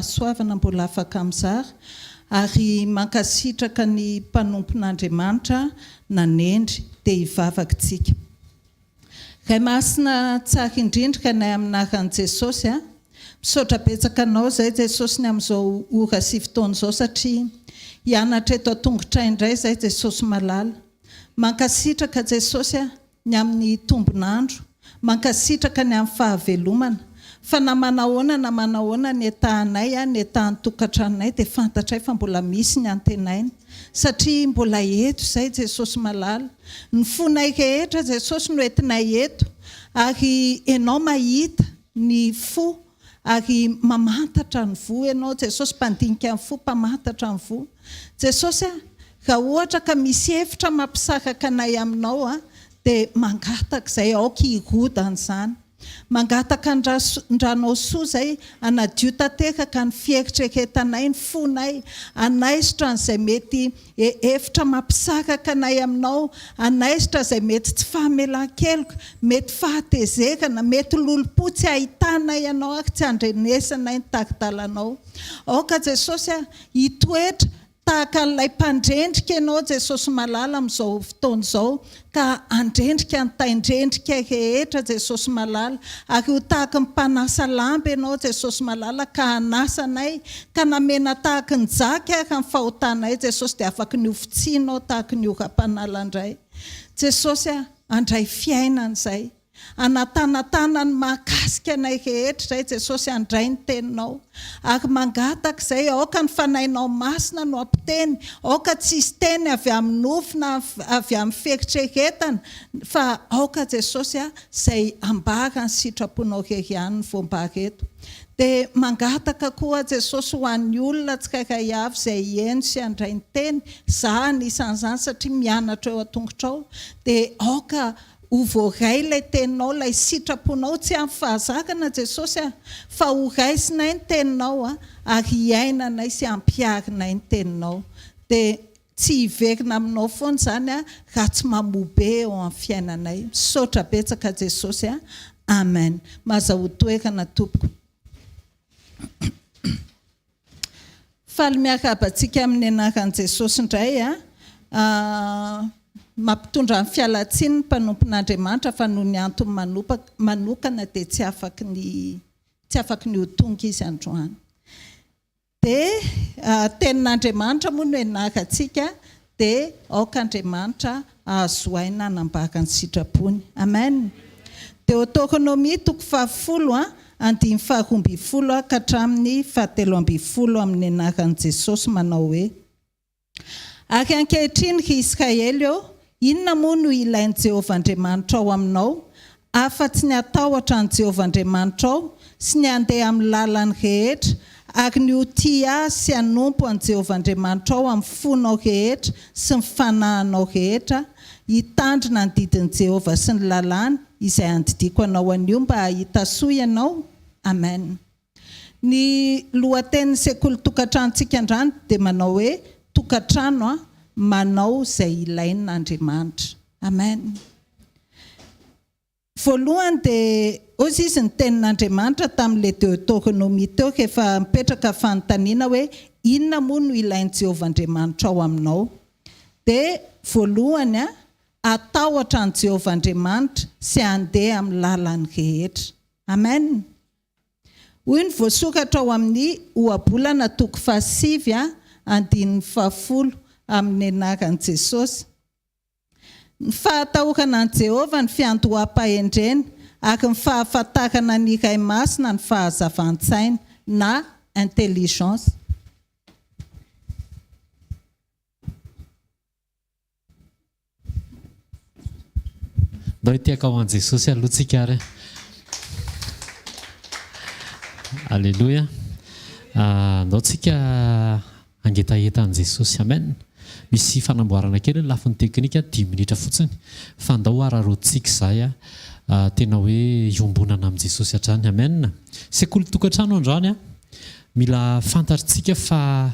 fahasoavana mbola afaka mizara ary mankasitraka ny mpanompon'Andriamanitra nanendry dia hivavaka tsika. Ray Masina tsara indrindra ka nay amin'ny anaran'i Jesosy a. Misaotra betsaka anao izay Jesosy ny amin'izao ora sy fotoana izao satria hianatra eto an-tongotray indray izay Jesosy malala. Mankasitraka Jesosy a ny amin'ny tombon'andro, mankasitraka ny amin'ny fahavelomana. Fa na manahoana na manahoana ny etahanay a, ny etahan'ny tokantranonay dia fantatray fa mbola misy ny antenaina. Satria mbola eto izay Jesosy malala. Ny fonay rehetra Jesosy no entinay eto ary Ianao mahita ny fo ary mamantatra ny voa Ianao Jesosy mpandinika ny fo mpamantatra ny voa. Jesosy a, raha ohatra ka misy hevitra mampisaraka anay aminao a, dia mangataka izay aoka hirodana izany. Mangataka ny Ranao soa izay hanadio tanteraka ny fieritreretanay, ny fonay, hanaisotra an'izay mety hevitra mampisaraka anay aminao, hanaisotra izay mety tsy fahamelan-keloka, mety fahatezerana, mety lolompo tsy ahitanay anao ary tsy andrenesanay ny tari-dalanao. Aoka Jesosy hitoetra Tahaka an'ilay mpandrendrika ianao Jesosy malala amin'izao fotoana izao ka handrendrika ny tain-drendrika rehetra Jesosy malala ary ho tahaky ny mpanasa lamba ianao Jesosy malala ka hanasa anay ka na mena tahaky ny jaky ary ny fahotanay Jesosy dia afaky ny ho fotsianao tahaky ny oram-panala indray Jesosy a handray fiainana izay Anatanatana ny mahakasika anay rehetra izay Jesosy handray ny teninao ary mangataka izay aoka ny fanahinao masina no hampiteny aoka tsy hisy teny avy amin'ny nofo na avy amin'ny fieritreretana fa aoka Jesosy a izay ambara ny sitraponao rery ihany no voambara eto dia mangataka koa Jesosy ho an'ny olona tsirairay avy izay hihaino sy handray ny teny za anisan'izany satria mianatra eo an-tongotrao dia aoka Ho voaray ilay teninao, ilay sitraponao, tsy amin'ny fahazarana Jesosy a, fa ho raisinay ny teninao a, ary hiainanay sy hampiharinay ny teninao. Dia tsy hiverina aminao foana izany a, raha tsy mamoa be eo amin'ny fiainanay. Misaotra betsaka Jesosy a. Amen. Mazahoa toerana tompoko. Faly miarahaba antsika amin'ny anaran'i Jesosy indray a. Mampitondra ny fialantsiny ny mpanompon'Andriamanitra fa noho ny antony manokana dia tsy afaky ny tsy afaky ny ho tonga izy androany. Dia tenin'Andriamanitra moa no ianarantsika dia aoka Andriamanitra hahazo aina hanambara ny sitrapony. Amen. Deoteronomia toko fahafolo andininy faharoambinifolo ka hatramin'ny fahateloambinifolo amin'ny anaran'i Jesosy manao hoe, Ary ankehitriny, ry Israely ô, inona moa no ilain'i Jehovah Andriamanitrao aminao, afa-tsy ny hatahotra an'i Jehovah Andriamanitrao sy ny handeha amin'ny lalany rehetra ary ny ho tia Azy sy hanompo an'i Jehovah Andriamanitrao amin'ny fonao rehetra sy ny fanahinao rehetra, hitandrina ny didin'i Jehovah sy ny lalàny izay andidiako anao anio mba hahita soa ianao? Amen. Ny lohatenin'ny sekoly tokantranontsika androany dia manao hoe Tokantrano manao izay ilain'Andriamanitra. Amen. Voalohany dia hozy izy ny tenin'Andriamanitra tamin'ilay Deoteronomia teo rehefa mipetraka fanontaniana hoe inona moa no ilain'i Jehovah Andriamanitrao aminao? Dia voalohany, hatahotra an'i Jehovah Andriamanitra sy handeha amin'ny lalany rehetra. Amen! Hoy ny voasoratra ao amin'ny Ohabolana toko fahasivy andininy fahafolo amin'ny anaran'i Jesosy. Ny fahatahorana an'i Jehovah ny fiandoham-pahendrena, ary ny fahafantarana ny Iray Masina ny fahazavan-tsaina, na intelligence. Ndao hitehaka ho an'i Jesosy aloha tsika ary. Aleloia. Ndao tsika hangetaheta an'i Jesosy. Amen. Misy fanamboarana kely ny lafiny teknika, dimy minitra fotsiny, fa ndao hararaotintsika izay tena hoe hiombonana amin'i Jesosy hatrany. Amen. Sekoly tokantrano androany. Mila fantatritsika fa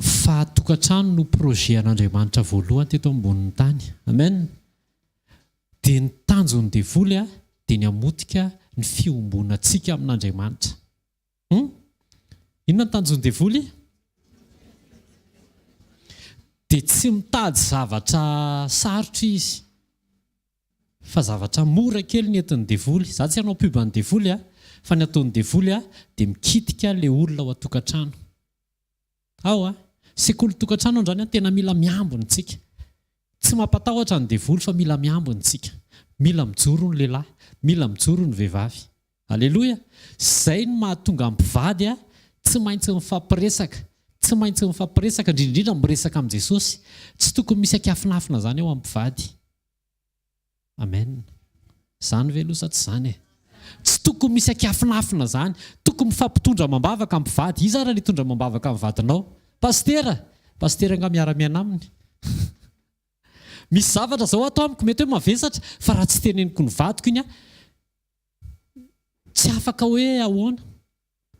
fa tokantrano no projet an'Andriamanitra voalohany teto ambonin'ny tany. Amen. Dia ny tanjon'ny devoly dia ny hamotika ny fiombonantsika amin'Andriamanitra. Hum? Inona ny tanjon'ny devoly? Dia tsy mitady zavatra sarotra izy fa zavatra mora kely ny entin'ny devoly. Za tsy hanao pub an'ny devoly a, fa ny ataon'ny devoly a dia mikitika le olona ao an-tokantrano. Ao a! Sekoly tokantrano androany a, tena mila miambina tsika. Tsy mampatahotra ny devoly fa mila miambina tsika. Mila mijoro ny lehilahy, mila mijoro ny vehivavy. Aleloia! Zay no mahatonga mpivady a, tsy maintsy mifampiresaka, tsy maintsy mifampiresaka, indrindra indrindra miresaka amin'i Jesosy. Tsy tokony misy ankiafinafina zany eo amin'ny mpivady. Amen. Zany ve aloha sa tsy zany e? Tsy tokony misy ankiafinafina zany. Tokony mifampitondra amam-bavaka ny mpivady. Iza ary no hitondra amam-bavaka ny vadinao? Pasitera! Pasitera angaha miara-miaina aminy? Misy zavatra zao ato amiko mety hoe mavesatra fa raha tsy teneniko ny vadiko iny aho tsy afaka hoe ahoana.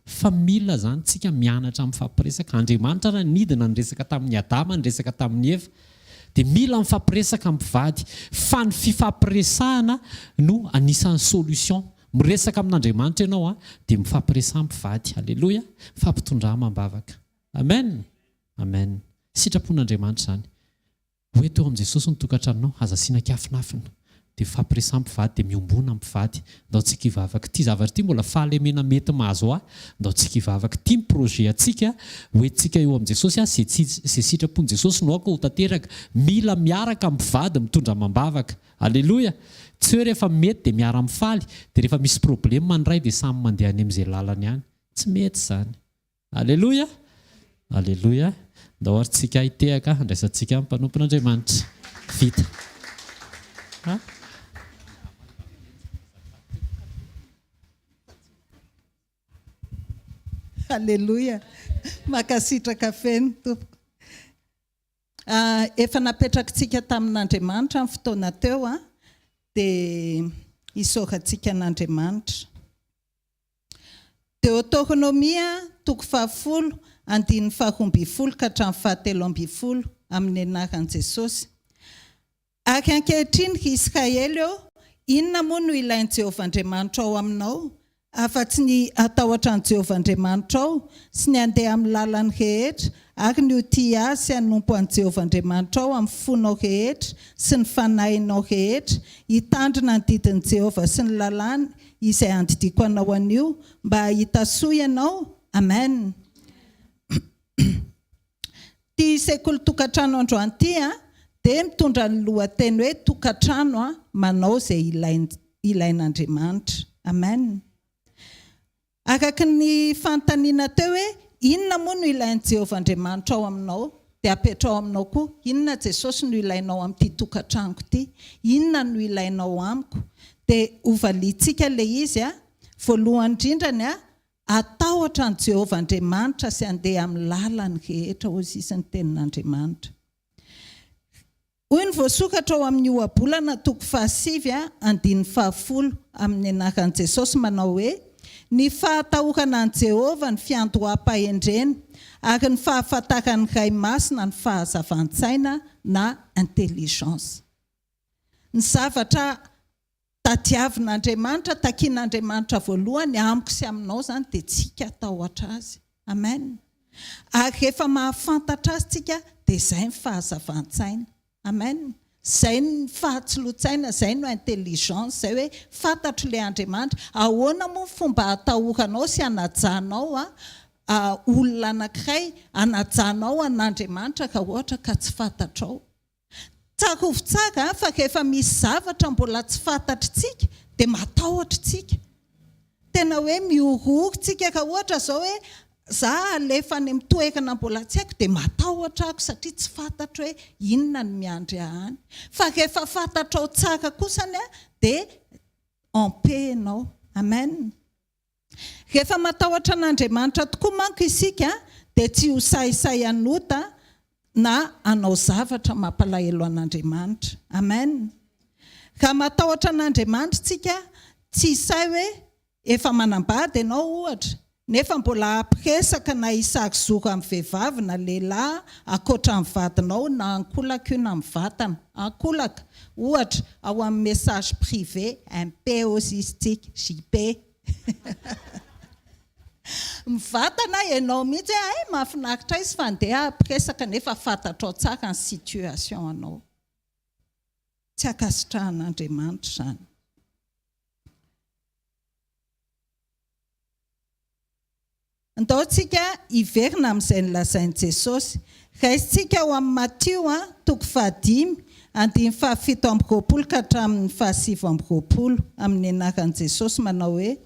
Fa mila izany tsika mianatra mifampiresaka. Andriamanitra ary nidina niresaka tamin'i Adama, niresaka tamin'i Eva. Dia mila mifampiresaka ny mpivady. Fa ny fifampiresahana no anisan'ny solution. Miresaka amin'Andriamanitra ianao an, dia mifampiresaha mpivady. Aleloia. Mifampitondrà amam-bavaka. Amen. Amen. Sitrapon'Andriamanitra izany. Ho eto eo amin'i Jesosy ny tokantranonao, aza asiana kiafinafina. Dia mifampiresaha mpivady, dia miombona mpivady. Ndao tsika hivavaka. Ity zavatra ity mbola fahalemena mety mahazo ahy. Ndao tsika hivavaka. Ity ny projet antsika, ho entintsika eo amin'i Jesosy aho, izay sitrapon'i Jesosy no aoka ho tanteraka. Mila miaraka mpivady mitondra amam-bavaka. Aleloia! Tsy hoe rehefa mety dia miara-mifaly, dia rehefa misy problème ny iray dia samy mandeha any amin'izay lalany any. Tsy mety izany. Aleloia! Aleloia! Ndao ary tsika hitehaka handraisantsika ny mpanompon'Andriamanitra. Vita. Ha? Aleloia! Mankasitraka feno tompoko. Efa napetrakitsika tamin'Andriamanitra ny fotoana teo dia isaorantsika an'Andriamanitra. Deoteronomia toko fahafolo, andininy faharoambinifolo ka hatramin'ny fahateloambinifolo, amin'ny anaran'i Jesosy. Ary ankehitriny, ry Israely ô, inona moa no ilain'i Jehovah Andriamanitrao aminao, afa-tsy ny hatahotra an'i Jehovah Andriamanitrao, sy ny handeha amin'ny lalany rehetra, ary ny ho tia azy sy hanompo an'i Jehovah Andriamanitrao amin'ny fonao rehetra sy ny fanahinao rehetra, hitandrina ny didin'i Jehovah sy ny lalàny izay andidiako anao anio mba hahita soa ianao? Amen. Ity sekoly tokantrano androany ity dia mitondra ny lohateny hoe Tokantrano manao izay ilain'Andriamanitra. Amen. Araka ny fanontaniana teo hoe inona moa no ilain'i Jehovah Andriamanitrao aminao, dia apetraho aminao koa, inona Jesosy no ilainao amin'ity tokantranoko ity? Inona no ilainao amiko? Dia hovaliantsika ilay izy, voalohany indrindra ny hatahotra an'i Jehovah Andriamanitra sy handeha amin'ny lalany rehetra, hoy izy ny tenin'Andriamanitra. Hoy ny voasokatra ao amin'ny Ohabolana toko fahasivy andininy fahafolo amin'ny anaran'i Jesosy manao hoe, Ny fahatahorana an'i Jehovah ny fiandoham-pahendrena, ary ny fahafantaran'ny Ray Masina ny fahazavan-tsaina na intelligence. Ny zavatra Tadiavin'Andriamanitra, takian'Andriamanitra voalohany amiko sy aminao izany dia tsika hatahotra Azy. Amen. Ary rehefa mahafantatra Azy tsika dia izay ny fahazavan-tsaina. Amen. Izay ny fahatsiloan-tsaina, izay no intelligence, izay hoe fantatro ilay Andriamanitra. Ahoana moa ny fomba hatahoranao sy hanajanao olona anankiray, hanajanao an'Andriamanitra raha ohatra ka tsy fantatrao? Tsarovy tsara fa rehefa misy zavatra mbola tsy fantatritsika dia matahotra tsika. Tena hoe mihorohoro tsika raha ohatra izao hoe za alefa any amin'ny toerana mbola tsy haiko dia matahotra ako satria tsy fantatro hoe inona no miandry ahy any. Fa rehefa fantatrao tsara kosany dia en paix ianao. Amen. Rehefa matahotra an'Andriamanitra tokoa manko isika dia tsy ho sahisahy hanota na hanao zavatra mampalahelo an'Andriamanitra. Amen. Raha matahotra an'Andriamanitra isika, tsy hisahy hoe efa manambady ianao ohatra, nefa mbola hampiresaka na hisary zoro amin'ny vehivavy na lehilahy ankoatra ny vadinao na ankolaka io na mivantana. Ankolaka, ohatra, ao amin'ny message privé, MP hozy izy tsika, JP. Mivantana ianao mihitsy hoe hay mahafinaritra izy fa andeha hampiresaka nefa fantatrao tsara ny situation anao. Tsy ankasitrahan'Andriamanitra izany. Ndao tsika hiverina amin'izay nolazain'i Jesosy. Raisintsika ao amin'ny Matio toko fahadimy, andininy fahafito amby 20 ka hatramin'ny fahasivy amby 20, amin'ny anaran'i Jesosy manao hoe,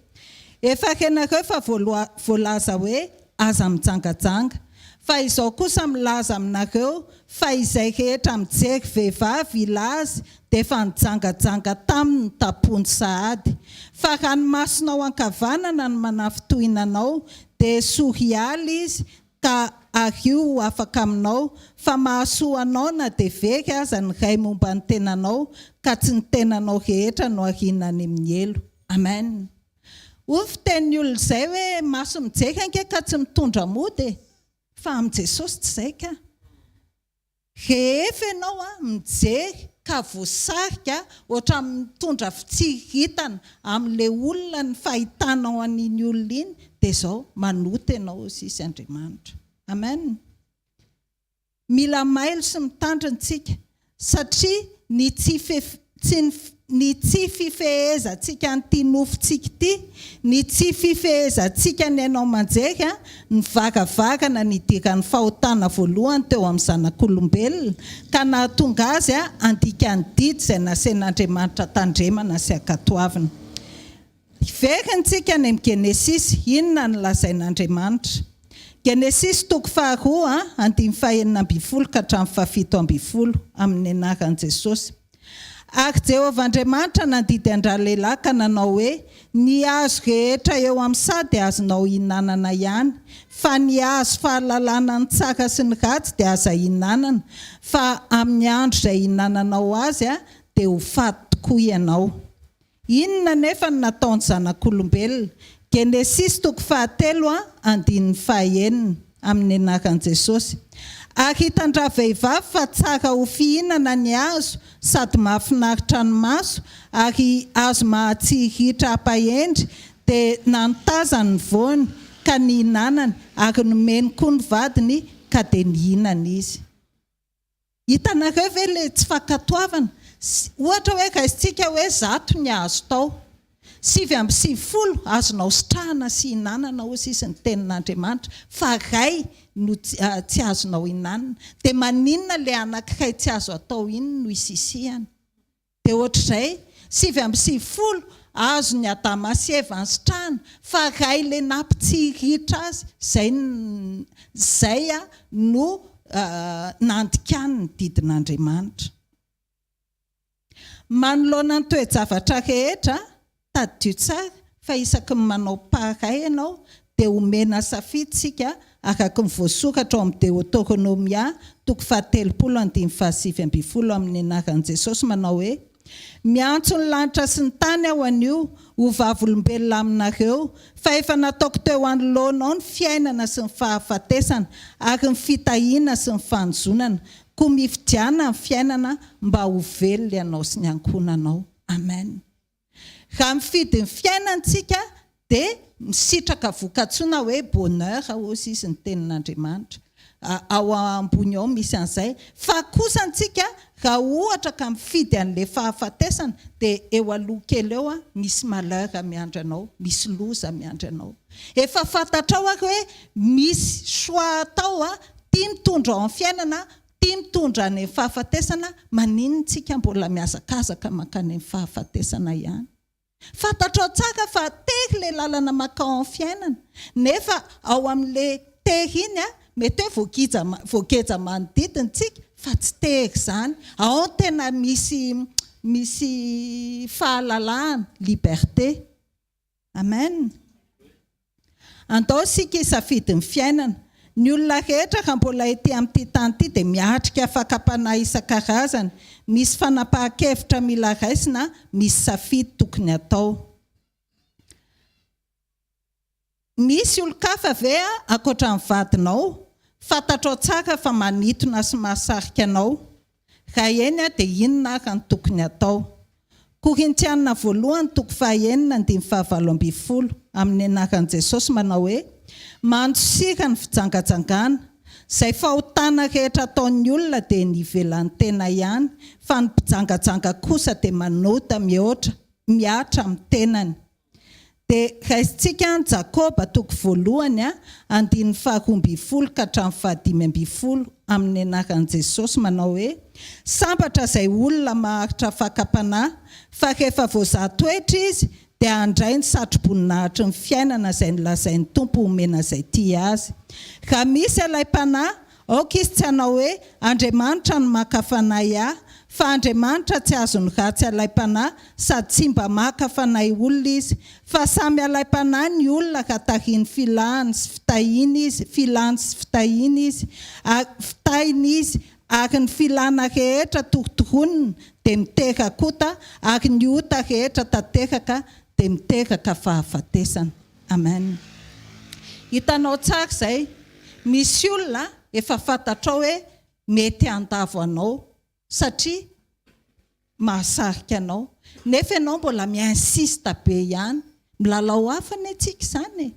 Efa renareo fa voalaza hoe, Aza mijangajanga. Fa izao kosa milaza aminareo fa izay rehetra mijery vehivavy hilaza dia efa nijangajanga taminy ny tampony sahady. Fa raha ny masonao ankavanana no manafintohina anao, dia esory hiala izy, ka ario ho afaka aminao, fa mahasoa anao na dia very aza ny iray momba ny tenanao, ka tsy ny tenanao rehetra no ariana any amin'ny helo. Amen. Hoy fitenin'ny olona izay hoe maso mijery ange ka tsy mitondra mody e! Fa amin'i Jesosy tsy izay ka! Rehefa ianao mijery ka voasarika ohatran'ny mitondra fitsiriritana amin'ilay olona ny fahitanao an'iny olona iny dia izao manota ianao hoy sisa Andriamanitra. Amen. Mila mailo sy mitandrina isika satria ny tsy tsy ny tsy fifehezantsika an'ity nofontsika ity, ny tsy fifehezantsika ny haino aman-jery, ny varavarana nidiran'ny fahotana voalohany teo amin'ny zanak'olombelona, ka nahatonga azy handika ny didy izay nasain'Andriamanitra tandremana sy ankatoavina. Hiverina tsika any amin'ny Genesisy, inona no lazain'Andriamanitra? Genesisy toko faharoa, andininy fahenina ambin'ny folo ka hatramin'ny fahafito ambin'ny folo, amin'ny anaran'i Jesosy. Ary Jehovah Andriamanitra nandidy an-dralehilahy ka nanao hoe, Ny hazo rehetra eo amin'ny saha dia azonao ihinanana ihany, fa ny hazo fahalalana ny tsara sy ny ratsy dia aza ihinanana, fa amin'ny andro izay ihinananao azy dia ho faty tokoa ianao. Inona anefa no nataon'ny zanak'olombelona? Genesisy toko fahatelo andininy fahaenina, amin'ny anaran'i Jesosy. Ary hitan-dravehivavy fa tsara ho fihinana ny hazo sady mahafinaritra ny maso ary hazo mahatsiriritra hampahendry, dia nantazany ny voany ka nihinanany, ary nomeny koa ny vadiny ka dia nihinana izy. Hitanareo ve ilay tsy fankatoavana? Ohatra hoe raisintsika hoe 100 ny azo tao. 99 azonao sitrahana sy ihinanana hoy sisa ny tenin'Andriamanitra fa iray no tsy azonao ihinanana. Dia maninona ilay anankiray tsy azo atao iny no isisihana? Dia ohatr'izay, 99 azon'i Adama sy Eva nisitrahana, fa iray ilay nampitsiriritra azy, izay izay no nandikany ny didin'Andriamanitra. Manoloana ny toe-javatra rehetra, tadidio tsara fa isaky ny manao pas iray ianao dia omena safidy isika araka ny voasoratra ao amin'ny Deoteronomia toko fahatelopolo andininy fahasivy ambin'ny folo amin'ny anaran'i Jesosy manao hoe, Miantso ny lanitra sy ny tany aho anio ho vavolombelona aminareo fa efa nataoko teo anoloanao ny fiainana sy ny fahafatesana ary ny fitahiana sy ny fanozonana, koa mifidiana ny fiainana mba ho velona ianao sy ny ankohonanao. Amen. Raha mifidy ny fiainana tsika dia misitraka vokatsoa na hoe bonheur hozy izy ny tenin'Andriamanitra. Ao ambony ao misy an'izay. Fa kosa antsika raha ohatra ka mifidy an'ilay fahafatesana dia eo aloha kely eo misy malheur miandry anao, misy loza miandry anao. Efa fantatrao ary hoe misy choix atao, tia mitondra ao amin'ny fiainana, Tia mitondra any amin'ny fahafatesana, maninona tsika mbola mihazakazaka mankany amin'ny fahafatesana ihany? Fantatrao tsara fa tery ilay lalana mankao amin'ny fiainana, nefa ao amin'ilay tery iny, mety hoe voagija voageja manodidina tsika, fa tsy tery izany. Ao no tena misy misy fahalalahana, liberté. Amen! Andao isika hisafidy ny fiainana. Ny olona rehetra raha mbola ety amin'ity tany ity dia miatrika fakam-panahy isan-karazany. Misy fanapahan-kevitra mila raisina, misy safidy tokony atao. Misy olon-kafa ve ankoatra ny vadinao fantatrao tsara fa manintona sy mahasarika anao? Raha eny dia inona ary no tokony hatao? Korintiana voalohany toko fahaenina andininy fahavalo ambin'ny folo. amin'ny anaran'i Jesosy manao hoe, Mandosira ny fijangajangana. Izay fahotana rehetra ataon'ny olona dia ny ivelan'ny tena ihany, fa ny mpijangajanga kosa dia manota mihoatra, mihatra amin'ny tenany. Dia raisintsika any Jakoba toko voalohany andininy faharoambinifolo ka hatramin'ny fahadimiambinifolo amin'ny anaran'i Jesosy manao hoe, Sambatra izay olona maharitra fakam-panahy, fa rehefa voazaha toetra izy dia handray ny satroboninahitry ny fiainana izay nolazain'ny Tompo homena izay tia Azy. Raha misy alaim-panahy, Aoka izy tsy hanao hoe, Andriamanitra no maka fanahy ahy, fa Andriamanitra tsy azon'ny ratsy alaim-panahy, sady tsy mba maka fanahy olona Izy. Fa samy alaim-panahy ny olona ka tahian'ny filahany sy fitahiany izy, filany sy fitahiany izy, ary fitahiny izy, ary ny filana rehetra torontoronina dia miteraka ota, ary ny ota rehetra tanteraka dia miteraka fahafatesana. Amen. Hitanao tsara izay. Misy olona efa fantatrao hoe mety handavo anao satria mahasarika anao. Nefa ianao mbola mi-insiste be ihany. Milalao hafa anie tsika izany e.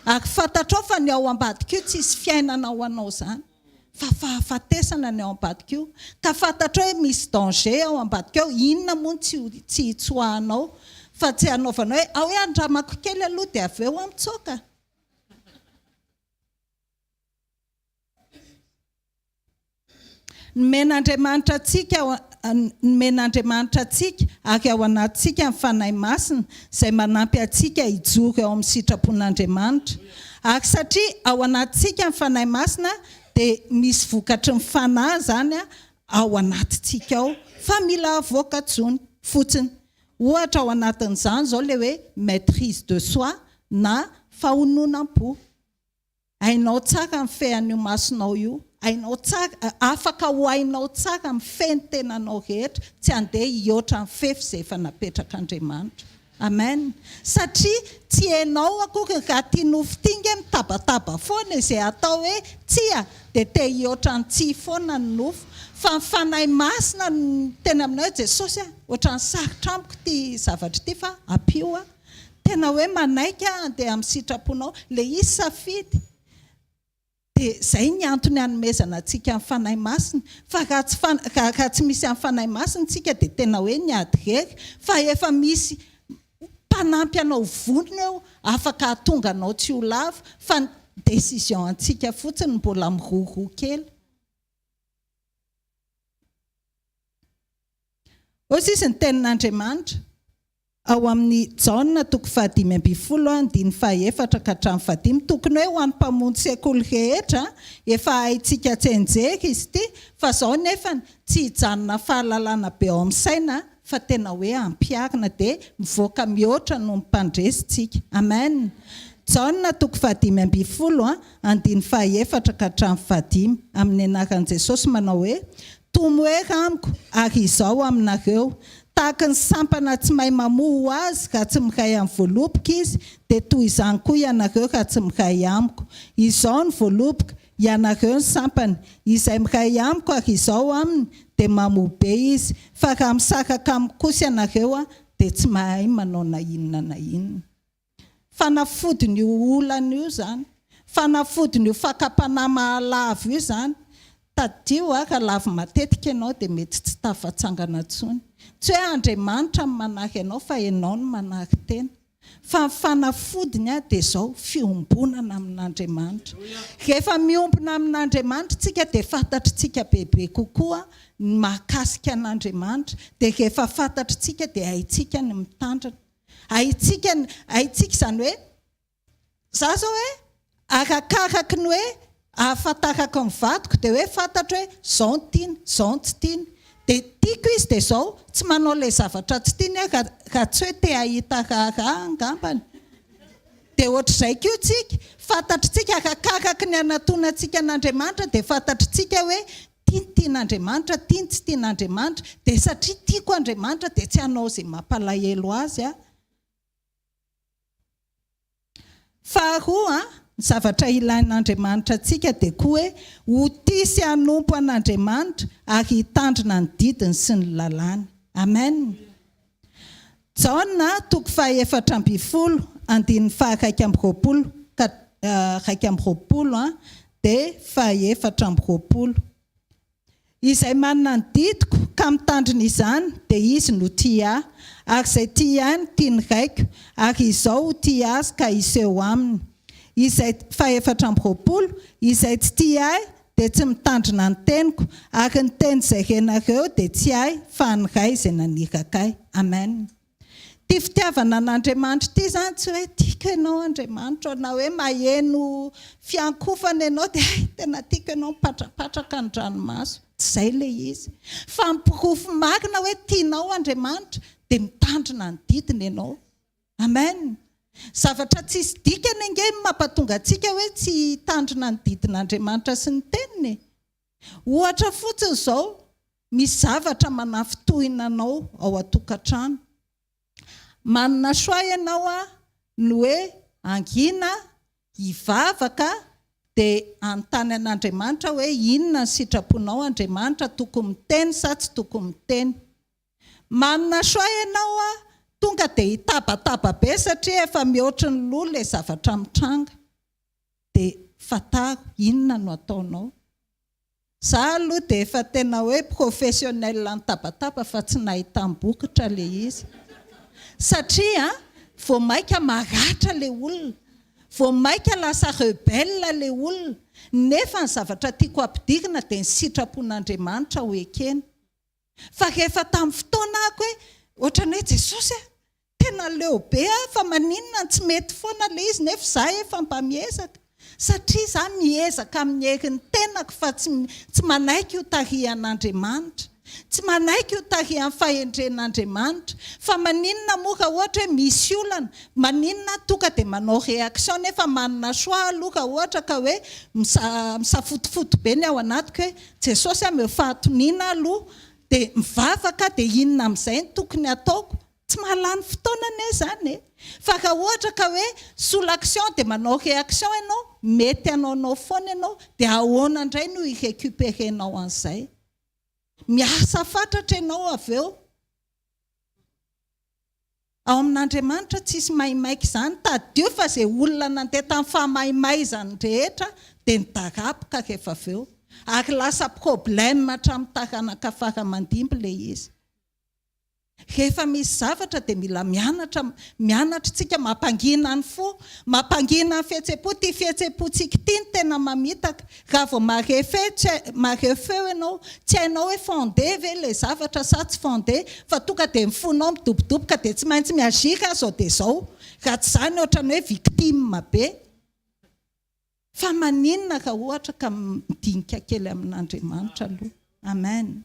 Ary fantatrao fa ny ao ambadika io tsisy fiainana ho anao izany. Fa fahafatesana ny ao ambadika io. Ka fantatrao hoe misy danger ao ambadika ao, inona moa no tsy tsy hitsoahanao fa tsy hanaovanao hoe ao hoe andramako kely aloha dia avy eo aho mitsoaka. Nomen'Andriamanitra antsika Nomen'Andriamanitra antsika ary ao anatintsika ny Fanahy Masina izay manampy antsika hijoro eo amin'ny sitrapon'Andriamanitra. Ary satria ao anatintsika ny Fanahy Masina dia misy vokatry ny Fanahy izany ao anatintsika ao fa mila avoaka tsony fotsiny. Ohatra ao anatin'izany izao ilay hoe maitrise de soi na fahononam-po. Hainao tsara mifehy an'io masonao io, hainao tsara, afaka ho hainao tsara mifehy ny tenanao rehetra, tsy handeha hihoatra ny fefy izay efa napetrak'Andriamanitra. Amen. Satria tsy enao akory raha tia nofo ity nge mitabataba foana e, izay atao hoe tsia dia te hihoatra ny tsia foana ny nofo. Fa ny Fanahy Masina no miteny aminao hoe Jesosy a, ohatran'ny sarotra amiko ity zavatra ity fa ampio aho. Tena hoe manaiky aho handeha amin'ny sitraponao. Ilay izy safidy. Dia izay ny antony hanomezana antsika ny Fanahy Masina. Fa raha tsy raha tsy misy an'ny Fanahy Masina isika dia tena hoe niady irery. Fa efa misy mpanampy anao vonona eo afaka hahatonga anao tsy ho lavo. Fa ny décision antsika fotsiny no mbola miroroa kely. Hoy sisa ny tenin'Andriamanitra. Ao amin'ny Jaona toko fahadimy ambinifolo andininy fahaefatra ka hatramin'ny fahadimy, tokony hoe ho an'ny mpamonjy sekoly rehetra, efa haintsika tsianjery izy ity, fa izao nefany, tsy hijanona fahalalana be ao amin'ny saina fa tena hoe ampiharina dia mivoaka mihoatra noho ny mpandresy tsika. Amen! Jaona toko fahadimy ambinifolo andininy fahaefatra ka hatramin'ny fahadimy, amin'ny anaran'i Jesosy manao hoe, Tomoera amiko, ary Izaho aminareo. Tahaka ny sampana tsy mahay mamoa ho azy raha tsy miray amin'ny voaloboka izy, dia toy izany koa ianareo raha tsy miray amiko. Izaho no voaloboka, ianareo ny sampany. Izay miray amiko ary Izaho aminy, dia mamoa be izy. Fa raha misaraka amiko kosa ianareo, dia tsy mahay manao na inona na inona. Fanafodin'io olana io izany. Fanafodin'io fakam-panahy mahalavo io izany. Tadidio a, raha lavo matetika ianao dia mety tsy tafatsangana intsony. Tsy hoe Andriamanitra no manary anao fa ianao no manary tena. Fa ny fanafodiny a dia izao, fiombonana amin'Andriamanitra. Rehefa miombona amin'Andriamanitra isika dia fantatr'tsika bebe kokoa ny mahakasika an'Andriamanitra. Dia rehefa fantatr'tsika dia haintsika ny mitandrina. Haintsika ny, haintsika izany hoe, za zao hoe arakaraky ny hoe ahafantarako ny vadiko dia hoe fantatro hoe zao ny tiany, zao ny tsy tiany. Dia tiako izy dia zao, tsy manao ilay zavatra tsy tiany aho raha, raha tsy hoe te hahita raharaha angambany. Dia ohatr'izay koa tsika, fantatritsika arakaraky ny anatonantsika an'Andriamanitra dia fantatritsika hoe Tia ny tian'Andriamanitra, tia ny tsy tian'Andriamanitra, dia satria tiako Andriamanitra dia tsy hanao izay mampalahelo Azy aho. Faharoa, ny zavatra ilain'Andriamanitra antsika dia koa hoe ho tia sy hanompo an'Andriamanitra ary hitandrina ny didiny sy ny lalàny. Amen. Jaona toko faha 14, andininy faha-21 ka 21 dia faha-24. Izay manana ny didiko ka mitandrina izany dia izy no tia Ahy, ary izay tia Ahy no tia ny Raiko, ary Izaho ho tia azy ka hiseho aminy. Izay, faha-24, Izay tsy tia Ahy dia tsy mitandrina ny teniko, ary ny teny izay renareo dia tsy Ahy fa an'ny Ray izay naniraka Ahy. Amen. Ity fitiavana an'Andriamanitra ity izany tsy hoe tiako ianao Andriamanitra ô, na hoe maheno fiankofana ianao dia hay tena tiako ianao mipatrapatraka ny ranomaso. Tsy izay ilay izy. Fa ny porofo marina hoe tianao Andriamanitra dia mitandrina ny didiny ianao. Amen. Zavatra tsisy dikany ange no mampatonga antsika hoe tsy hitandrina ny didin'Andriamanitra sy ny teniny e. Ohatra fotsiny izao, misy zavatra manafintohina anao ao an-tokantrano. Manana choix ianao ny hoe hangina, hivavaka, dia hanontany an'Andriamanitra hoe inona ny sitraponao Andriamanitra, tokony miteny sa tsy tokony miteny. Manana choix ianao tonga dia hitabataba be satria efa mihoatry ny loha ilay zavatra mitranga. Dia fantaro inona no ataonao. Za aloha dia efa tena hoe professionnel nitabataba fa tsy nahitam-bokotra le izy. Satria vao maika maratra le olona, vao maika lasa rebelle le olona, nefa ny zavatra tiako ampidirina dia ny sitrapon'Andriamanitra ho ekena. Fa rehefa tamin'ny fotoana ahako hoe ohatran'ny hoe Jesosy a! Tena leo be aho fa maninona no tsy mety foana ilay izy nefa izaho efa mba miezaka. Satria izaho miezaka amin'ny herin'ny tenako fa tsy tsy manaiky ho tarihan'Andriamanitra. Tsy manaiky ho tarihan'ny fahendren'Andriamanitra. Fa maninona moa raha ohatra hoe misy olana, maninona aho tonga dia manao réaction nefa manana choix aloha raha ohatra ka hoe misafotofoto be ny ao anatiko hoe Jesosy ameo fahatoniana aloha dia mivavaka dia inona amin'izay no tokony hataoko? Tsy mahalany fotoana anie izany e! Fa raha ohatra ka hoe sous l'action dia manao réaction ianao, mety hanaonao foana ianao, dia ahoana indray no hi-recuperer-nao an'izay? Miasa fatratra ianao avy eo. Ao amin'Andriamanitra tsisy maimaika izany, tadidio fa izay olona nandeha tamin'ny fahamaimaizany rehetra dia nidaraboka rehefa avy eo, ary lasa problème hatramin'ny taranaka fara aman-dimby ilay izy. Rehefa misy zavatra dia mila mianatra, mianatra isika mampangina ny fo, mampangina ny fihetsem-po, ity fihetsem-pontsika ity no tena mamitaka, Raha vao mahare feo tsy mahare feo ianao, tsy hainao hoe fondé ve ilay zavatra sa tsy fondé, fa tonga dia ny fonao midobodoboka dia tsy maintsy mi-agir aho izao dia izao, raha tsy izany ohatran'ny hoe victime be. Fa maninona raha ohatra ka midinika kely amin'Andriamanitra aloha. Amen.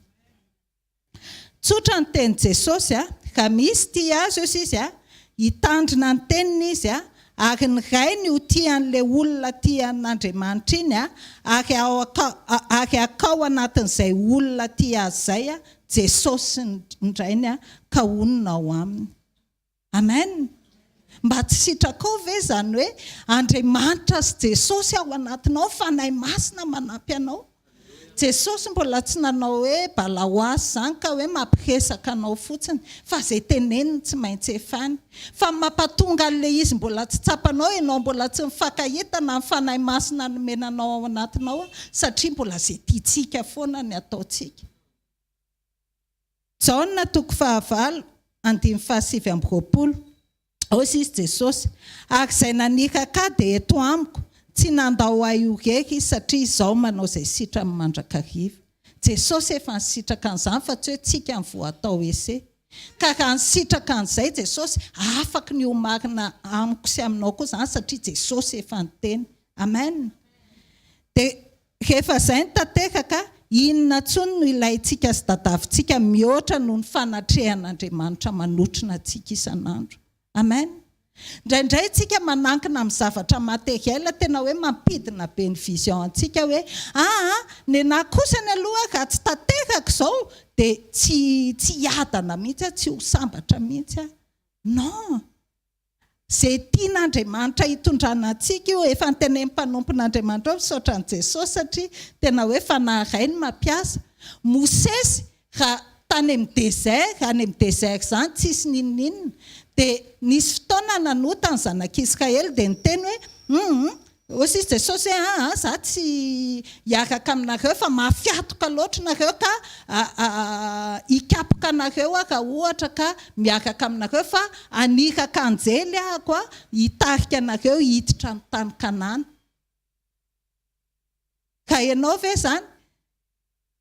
Tsotra ny tenin'i Jesosy a, raha misy tia Azy ozy izy a, hitandrina ny teniny izy a, ary ny Rainy ho tia an'ilay olona tia an'Andriamanitra iny a, ary ao ary hakao anatin'izay olona tia Azy izay a, Jesosy sy ny Rainy a, ka honina ao aminy. Amen! Mba tsy sitrakao ve izany hoe Andriamanitra sy Jesosy ao anatinao, Fanahy Masina manampy anao? Jesosy mbola tsy nanao hoe balaoasy izany ka hoe mampiresaka anao fotsiny fa izay teneniny tsy maintsy efany. Fa ny mampatonga an'ilay izy mbola tsy tsapanao, ianao mbola tsy mifankahita na ny Fanahy Masina nomena anao ao anatinao satria mbola izay tiantsika foana ny ataontsika. Jaona toko fahavalo andininy fahasivy amby 20, Hoy izy Jesosy, Ary izay naniraka Ahy dia eto amiko, tsy nandao Ahy ho irery Izy, satria Izaho manao izay sitrany mandrakariva. Jesosy efa nisitraka an'izany fa tsy hoe tsika no vao atao essai. Ka raha nisitraka an'izay Jesosy, afaky ny ho marina amiko sy aminao koa izany satria Jesosy efa niteny. Amen. Dia Rehefa izay no tanteraka, inona intsony no ilaintsika sy tadavintsika mihoatra noho ny fanatrehan'Andriamanitra manotrona antsika isan'andro? Amen. Indraindray isika manankina amin'ny zavatra matériel, tena hoe mampidina be ny vision antsika hoe aa, nenà kosany aloha raha tsy tanteraka izao dia tsy tsy hiadana mihitsy aho, tsy ho sambatra mihitsy aho. Non! Izay tian'Andriamanitra hitondrana antsika io, efa notenenin'ny mpanompon'Andriamanitra ao, misaotra an'i Jesosy satria tena hoe Fanahy iray no mampiasa. Mosesy raha tany amin'ny désert, any amin'ny désert izany tsisy n'inon'inona, Dia nisy fotoana nanota ny zanak'Israely dia niteny hoe, Hum, hoy sisa Jesosy hoe, aa, za tsy hiaraka aminareo fa mafy hatoka loatra nareo ka hikapoka anareo aho raha ohatra ka miaraka aminareo fa haniraka anjely ahako hitarika anareo hiditra ny tany Kanana. Ka ianao ve izany?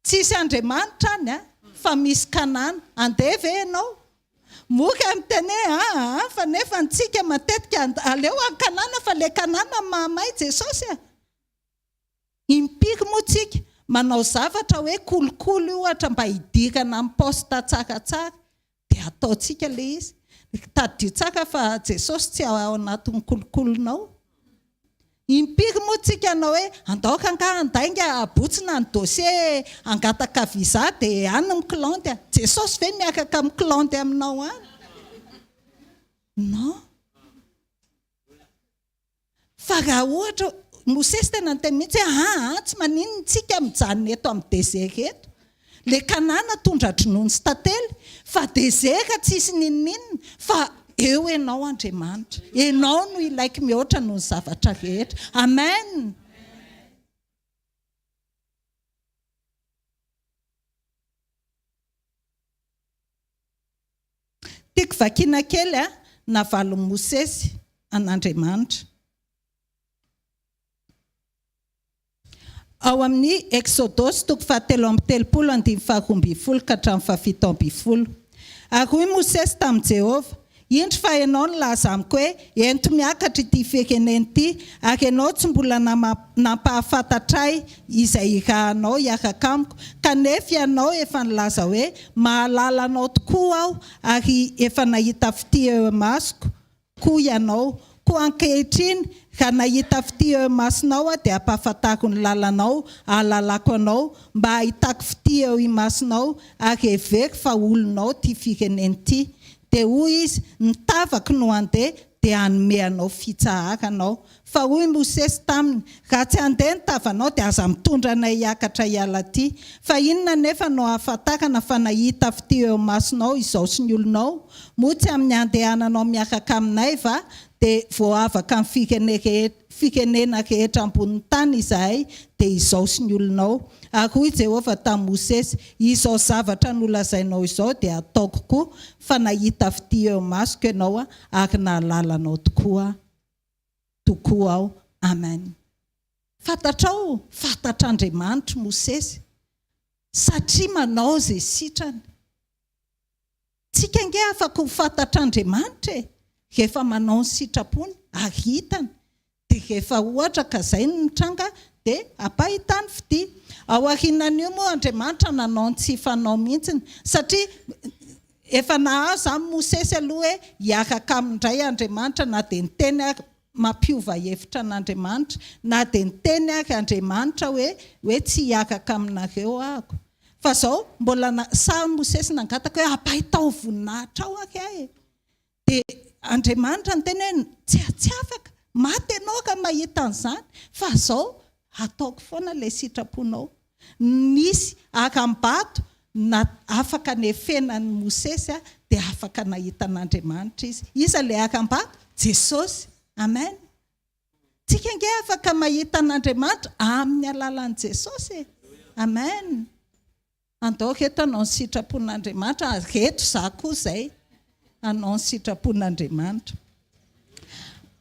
Tsisy Andriamanitra any a, fa misy Kanana. Andeha ve ianao? Mora miteny hoe aa fa nefa ny tsika matetika aleo any Kanana fa le Kanana mahamay Jesosy a! Impiry moa tsika manao zavatra hoe kolikoly ohatra mba hidirana amin'ny poste tsaratsara dia ataontsika le izy. Tadidio tsara fa Jesosy tsy ao anatin'ny kolikolinao. Impiry moa tsika hanao hoe andao rangaha handainga habotsina ny dossier hangataka visa dia any mi-clonde a. Jesosy ve miaraka mi-clonde aminao any? Non. Fa raha ohatra, Mosesy tena niteny mihitsy hoe aa tsy maninona tsika mijanona eto amin'ny desert eto. Le Kanana tondra-dronono sy tantely, fa desert tsisy n'inon'inona, fa eo ianao Andriamanitra. Ianao no ilaiko mihoatra noho ny zavatra rehetra. Amen! Tiako vakiana kely a, navalin'i Mosesy an'Andriamanitra. Ao amin'ny Eksodosy toko fahatelo amby telopolo andininy faharoa ambin'ny folo ka hatramin'ny fahafito ambin'ny folo. Ary hoy Mosesy tamin'i Jehovah, Indro fa Ianao nilaza amiko hoe, 'Ento miakatra ity firenena ity', ary Ianao tsy mbola nampahafantatra ahy izay hirahanao hiaraka amiko, kanefa Ianao efa nilaza hoe, 'Mahalala anao tokoa Aho, ary efa nahita fitia eo imasoko koa ianao. Koa ankehitriny, raha nahita fitia eo imasonao aho, dia ampahafantaro ny lalanao, hahalalako anao, mba hahitako fitia eo imasonao, ary hevero fa olonao ity firenena ity. Dia hoy izy, Ny tavako no handeha, dia hanome anao fitsaharana aho. Fa hoy Mosesy taminy, Raha tsy handeha ny tavanao, dia aza mitondra anay hiakatra hiala aty. Fa inona anefa no ahafantarana fa nahita fitia eo imasonao izao sy ny olonao? Moa tsy amin'ny handehananao miaraka aminay va, dia voaavaka amin'ny firenena rehetra ambonin'ny tany izahay, dia izao sy ny olonao? Ary hoy Jehovah tamin'i Mosesy, Izao zavatra nolazainao izao dia hataoko koa, fa nahita fitia eo imasoko ianao, ary nahalala anao tokoa tokoa aho. Amen. Fantatrao, fantatr'Andriamanitra Mosesy, satria manao izay sitrany. Tsika ange afaka ho fantatr'Andriamanitra e, rehefa manao ny sitrapony ary hitany. Dia rehefa ohatra ka izay no mitranga dia ampahitany fitia. Ao aorianan'io moa Andriamanitra nanao ny tsy fanao mihitsiny satria efa nahazo izany Mosesy aloha hoe hiaraka aminy indray Andriamanitra na dia niteny ary mampiova hevitra an'Andriamanitra na dia niteny ary Andriamanitra hoe hoe tsy hiaraka aminareo ahako. Fa izao mbola sahy Mosesy nangataka hoe ampahitao voninahitrao ary aho e. Dia Andriamanitra niteny hoe tsy tsy afaka, maty ianao raha mahita an'izany, fa izao hataoko foana ilay sitraponao. Nisy harambato na afaka nefena an'i Mosesy dia afaka nahita an'Andriamanitra izy. Iza ilay harambato? Jesosy. Amen. Tsika ange afaka mahita an'Andriamanitra amin'ny alalan'i Jesosy e. Amen. Andao reto hanao ny sitrapon'Andriamanitra, ary reto izaho koa izay hanao ny sitrapon'Andriamanitra.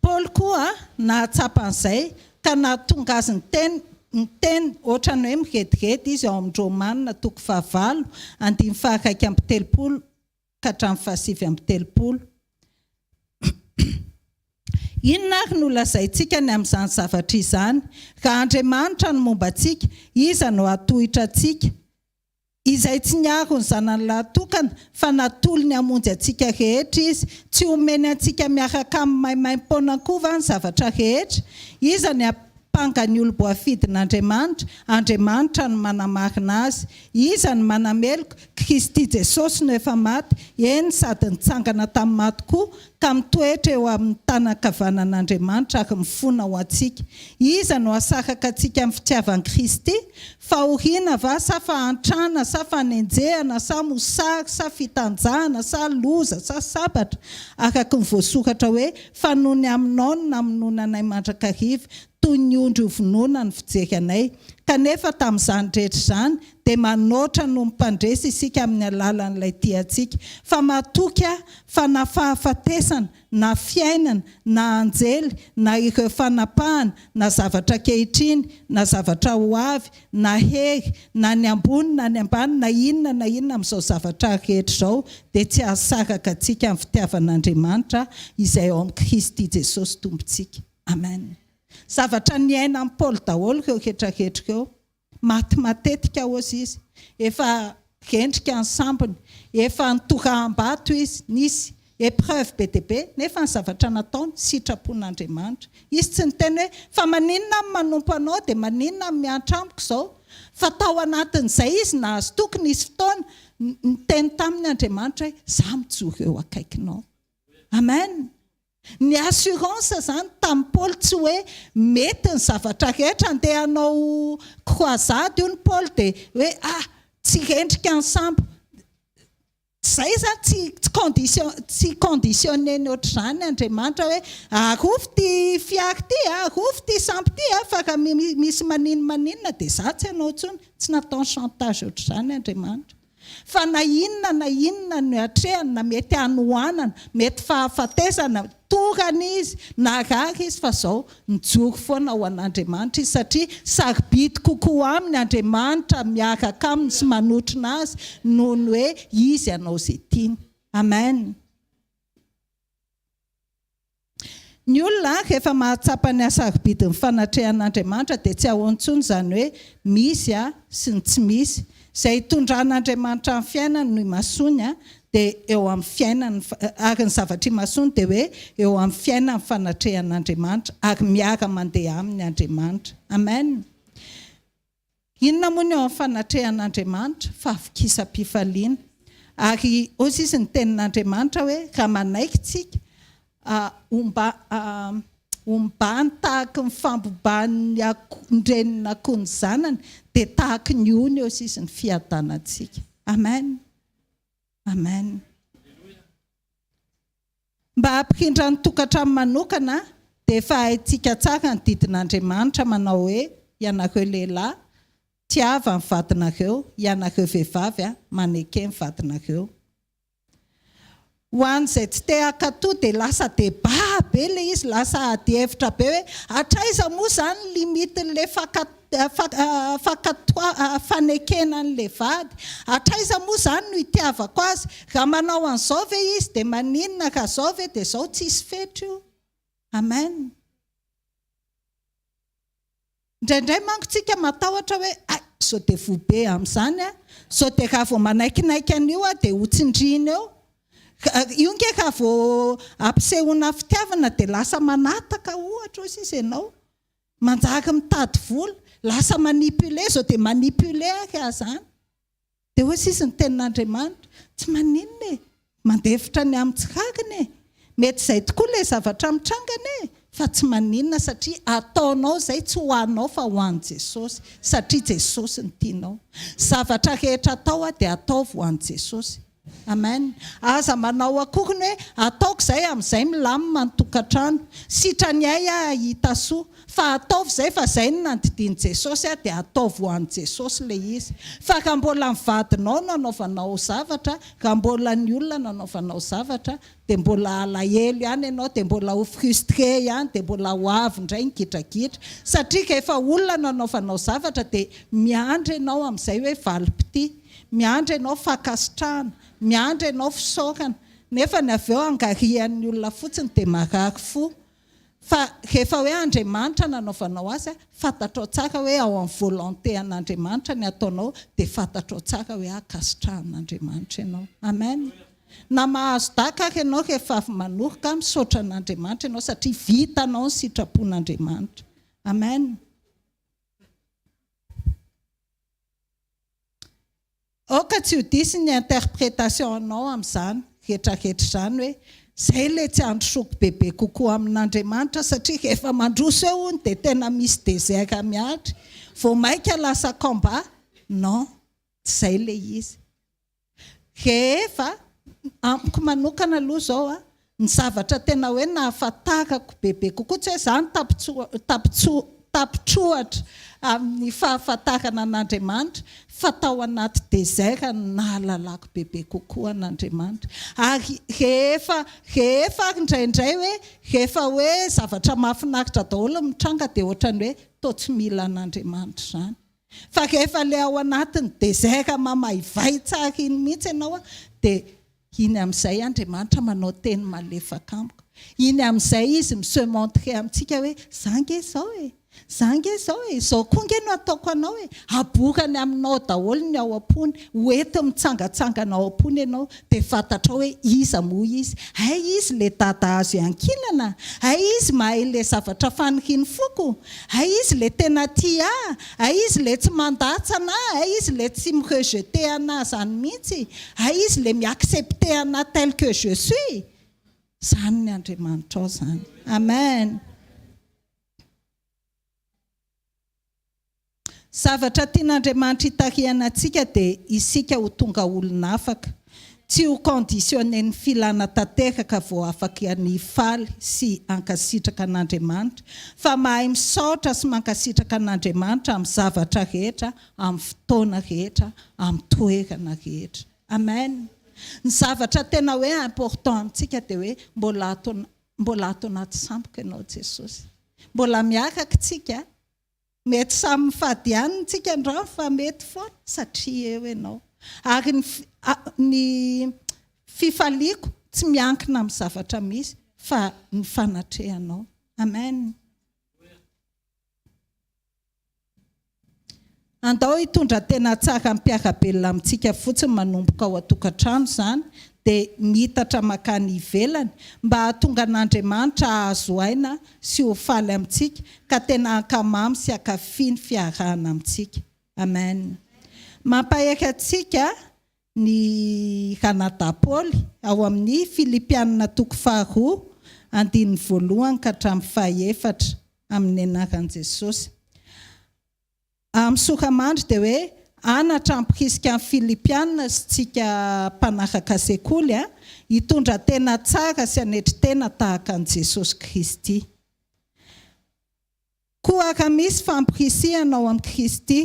Paoly koa nahatsapa an'izay ka nahatonga azy niteny niteny ohatran'ny hoe mirediredy izy ao amin'ny Romana toko fahavalo andininy faha-31 ka hatramin'ny faha-39. Inona ary no lazaintsika ny amin'izany zavatra izany? Raha Andriamanitra no momba antsika, iza no hahatohitra antsika? Izay tsy niaro ny Zanany lahy tokana, fa natolony hamonjy antsika rehetra Izy, tsy homeny antsika miaraka aminy maimaim-poana koa va ny zavatra rehetra? Iza ny Mpanga ny olom-boafidin'Andriamanitra, Andriamanitra no manamarina azy. Iza no manameloka? Kristy Jesosy no efa maty, eny, sady nitsangana tamin'ny maty koa, ka mitoetra eo amin'ny tanan-kavanan'Andriamanitra ary mifona ho antsika. Iza no hahasaraka antsika amin'ny fitiavan'i Kristy? Fahoriana va sa fahantrana sa fanenjehana sa mosary sa fitanjahana sa loza sa sabatra? Araka ny voasoratra hoe, Fa noho ny aminao no namonoana anay mandrakariva, toy ny ondry hovonoina ny fijery anay. Kanefa tamin'izany rehetra izany, dia manoatra noho ny mpandresy isika amin'ny alalan'ilay tia antsika. Fa matoky aho fa na fahafatesana, na fiainana, na anjely, na ireo fanapahana, na zavatra ankehitriny, na zavatra ho avy, na hery, na ny ambony na ny ambany, na inona na inona amin'izao zavatra rehetra izao, dia tsy hahasaraka antsika amin'ny fitiavan'Andriamanitra izay ao amin'i Kristy Jesosy Tompontsika. Amen. Zavatra niainan'i Paoly daholo ireo rehetrarehetra ireo. Maty matetika hozy izy. Efa rendrika ny sambony. Efa nitoraham-bato izy. Nisy épreuve be dia be, nefa ny zavatra nataony, sitrapon'Andriamanitra. Izy tsy niteny hoe, fa maninona aho manompo anao, dia maninona aho miantra amiko izao. Fa tao anatin'izay izy nahazo toky, nisy fotoana, niteny taminy Andriamanitra hoe, izaho mijoro eo akaikinao. Amen. Ny assurance zany tamin'i Paoly tsy hoe mety ny zavatra rehetra, andeha hanao croisade hono Paoly dia hoe ah tsy rendrika ny sambo, zay zany tsy tsy condition tsy conditionner-ny ohatr'izany Andriamanitra hoe arovy ity fiara ity a, arovy ity sambo ity a, fa raha misy maninomaninona dia za tsy hanao intsony, tsy nataony chantage ohatr'izany Andriamanitra. Fa na inona na inona no atrehany, na mety hanoanana, mety fahafatesana, torana izy, narary izy, fa izao, nijoro foana ho an'Andriamanitra izy, satria sarobidy kokoa aminy Andriamanitra miaraka aminy sy manotrona azy, noho ny hoe izy hanao izay tiany. Amen. Ny olona rehefa mahatsapa ny hasarobidin'ny fanatrehan'Andriamanitra dia tsy ahoany intsony izany hoe misy sy ny tsy misy. Izay itondran'Andriamanitra ny fiainany no imasoany dia eo amin'ny fiainany ary ny zavatra imasoany dia hoe eo amin'ny fiainany fanatrehan'Andriamanitra ary miara-mandeha aminy Andriamanitra. Amen. Inona moa ny eo amin'ny fanatrehan'Andriamanitra? Fahavokisam-pifaliana. Ary hozy izy ny tenin'Andriamanitra hoe, raha manaiky tsika, homba, hombany tahaky ny famboban'ny renin'akoho ny zanany, dia tahaky ny ony hozy izy ny fiadanantsika. Amen. Amen. Mba hampirindra ny tokantrano manokana dia efa haintsika tsara ny didin'Andriamanitra manao hoe, Ianareo lehilahy, tiava ny vadinareo, ianareo vehivavy, maneke ny vadinareo. Ho an'izay tsy te hankatò dia lasa débat be ilay izy, lasa adihevitra be hoe hatraiza moa izany ny limite-n'ilay fankatoa fanekena an'ilay vady. Hatraiza moa izany no itiavako azy? Raha manao an'izao ve izy dia maninona, raha izao ve dia izao, tsisy fetra io. Amen. Indraindray manko tsika matahotra hoe hay, sao dia voa be amin'izany aho, sao dia raha vao manaikinaiky an'io aho dia ho tsindriana eo. Io nge raha vao ampisehoana fitiavana dia lasa manataka ohatra hoy sisa ianao. Manjary mitady vola, lasa manipuler, zao dia manipuler ary aho zany. Dia hoy sisa ny tenin'Andriamanitra, tsy maninona e, mandefitra ny amin'ny tsy rariny e, mety izay tokoa ilay zavatra mitranga anie e, fa tsy maninona satria ataonao izay tsy ho anao fa ho an'i Jesosy, satria Jesosy no tianao. Zavatra rehetra atao dia ataovy ho an'i Jesosy. Amen. Aza manao akory ny hoe ataoko izay amin'izay milamina ny tokantrano. Sitrany hay aho hahita soa. Fa ataovy izay fa izay no nandidian'i Jesosy ahy dia ataovy ho an'i Jesosy ilay izy. Fa raha mbola ny vadinao no anaovanao zavatra, raha mbola ny olona no anaovanao zavatra dia mbola halahelo ihany ianao, dia mbola ho frustré ihany, dia mbola ho avy indray ny gidragidra. Satria rehefa olona no anaovanao zavatra dia miandry ianao amin'izay hoe valim-pitia. Miandry ianao fankasitrahana, miandry ianao fisaorana, nefa ny avy eo angarihan'ny olona fotsiny dia marary fo. Fa rehefa hoe Andriamanitra nanaovanao azy, fantatrao tsara hoe ao amin'ny volonté an'Andriamanitra ny ataonao, dia fantatrao tsara hoe ankasitrahan'Andriamanitra ianao. Amen. Na mahazo daka ary ianao rehefa avy manoroka, misaotra an'Andriamanitra ianao satria vitanao ny sitrapon'Andriamanitra. Amen. Aoka tsy ho diso ny interpretation anao amin'izany retraretra izany hoe Izay ilay tsy handrosoako bebe kokoa amin'Andriamanitra satria rehefa mandroso eo hono dia tena misy désert miandry. Vao maika lasa combat. Non, tsy izay ilay izy. Rehefa, amiko manokana aloha izao an, ny zavatra tena hoe nahafantarako bebe kokoa, tsy hoe izaho no tapitso, tapitrohatra amin'ny fahafantarana an'Andriamanitra, fa tao anaty désert no nahalalako bebe kokoa an'Andriamanitra. Ary rehefa, rehefa ary indraindray hoe, rehefa hoe zavatra mahafinaritra daholo no mitranga dia ohatran'ny hoe toa tsy mila an'Andriamanitra izany. Fa rehefa ilay ao anatin'ny désert mamaivay tsara iny mihitsy ianao dia iny amin'izay Andriamanitra manao teny malefaka amiko. Iny amin'izay Izy mi-se montrer amintsika hoe za ange izao e! Za ange izao e! Izao koa ange no ataoko anao e! Aborany aminao daholo ny ao am-pony, ho entiny mitsangatsangana ao am-pony ianao dia fantatrao hoe iza moa izy. Hay izy ilay dada azo iankinana, hay izy mahay ilay zavatra fanirian'ny foko, Hay izy le tena tia ahy, hay izy le tsy mandatsa anah, hay izy le tsy mi-rejeter anah zany mihitsy, hay izy le mi-accepter anah tel que je suis. Zany ny Andriamanitrao zany. Amen. Zavatra tian'Andriamanitra hitarihana antsika dia isika ho tonga olona afaka. Tsy ho conditionner-n'ny filana tanteraka vao afaka ny hifaly sy hankasitraka an'Andriamanitra, fa mahay misaotra sy mankasitraka an'Andriamanitra amin'ny zavatra rehetra, amin'ny fotoana rehetra, amin'ny toerana rehetra. Amen! Ny zavatra tena hoe important amintsika dia hoe mbola ato mbola ato anaty sampiko Ianao Jesosy. Mbola miaraka tsika. Mety samy mifady ihany tsika androany fa mety foana satria eo ianao. Ary ny ny fifaliako tsy miankina amin'ny zavatra misy fa ny fanatrehanao. Amen. Andao hitondra tena tsara amin'ny mpiara-belona amintsika fotsiny manomboka ao an-tokantrano izany dia miitatra mankany ivelany mba hahatonga an'Andriamanitra hahazo aina sy ho faly amintsika ka tena hankamamy sy hankafy ny fiarahana amintsika. Amen. Mampahery antsika ny Ranadahy Paoly ao amin'ny Filipianina toko faharoa andininy voalohany ka hatramin'ny fahefatra amin'ny anaran'i Jesosy. Amin'ny sora-mandry dia hoe anatra hampirisika ny Filipiana sy tsika mpanaraka sekoly hitondra tena tsara sy hanetry tena tahaka an'i Jesosy Kristy. Koa raha misy fampirisihana ao amin'i Kristy,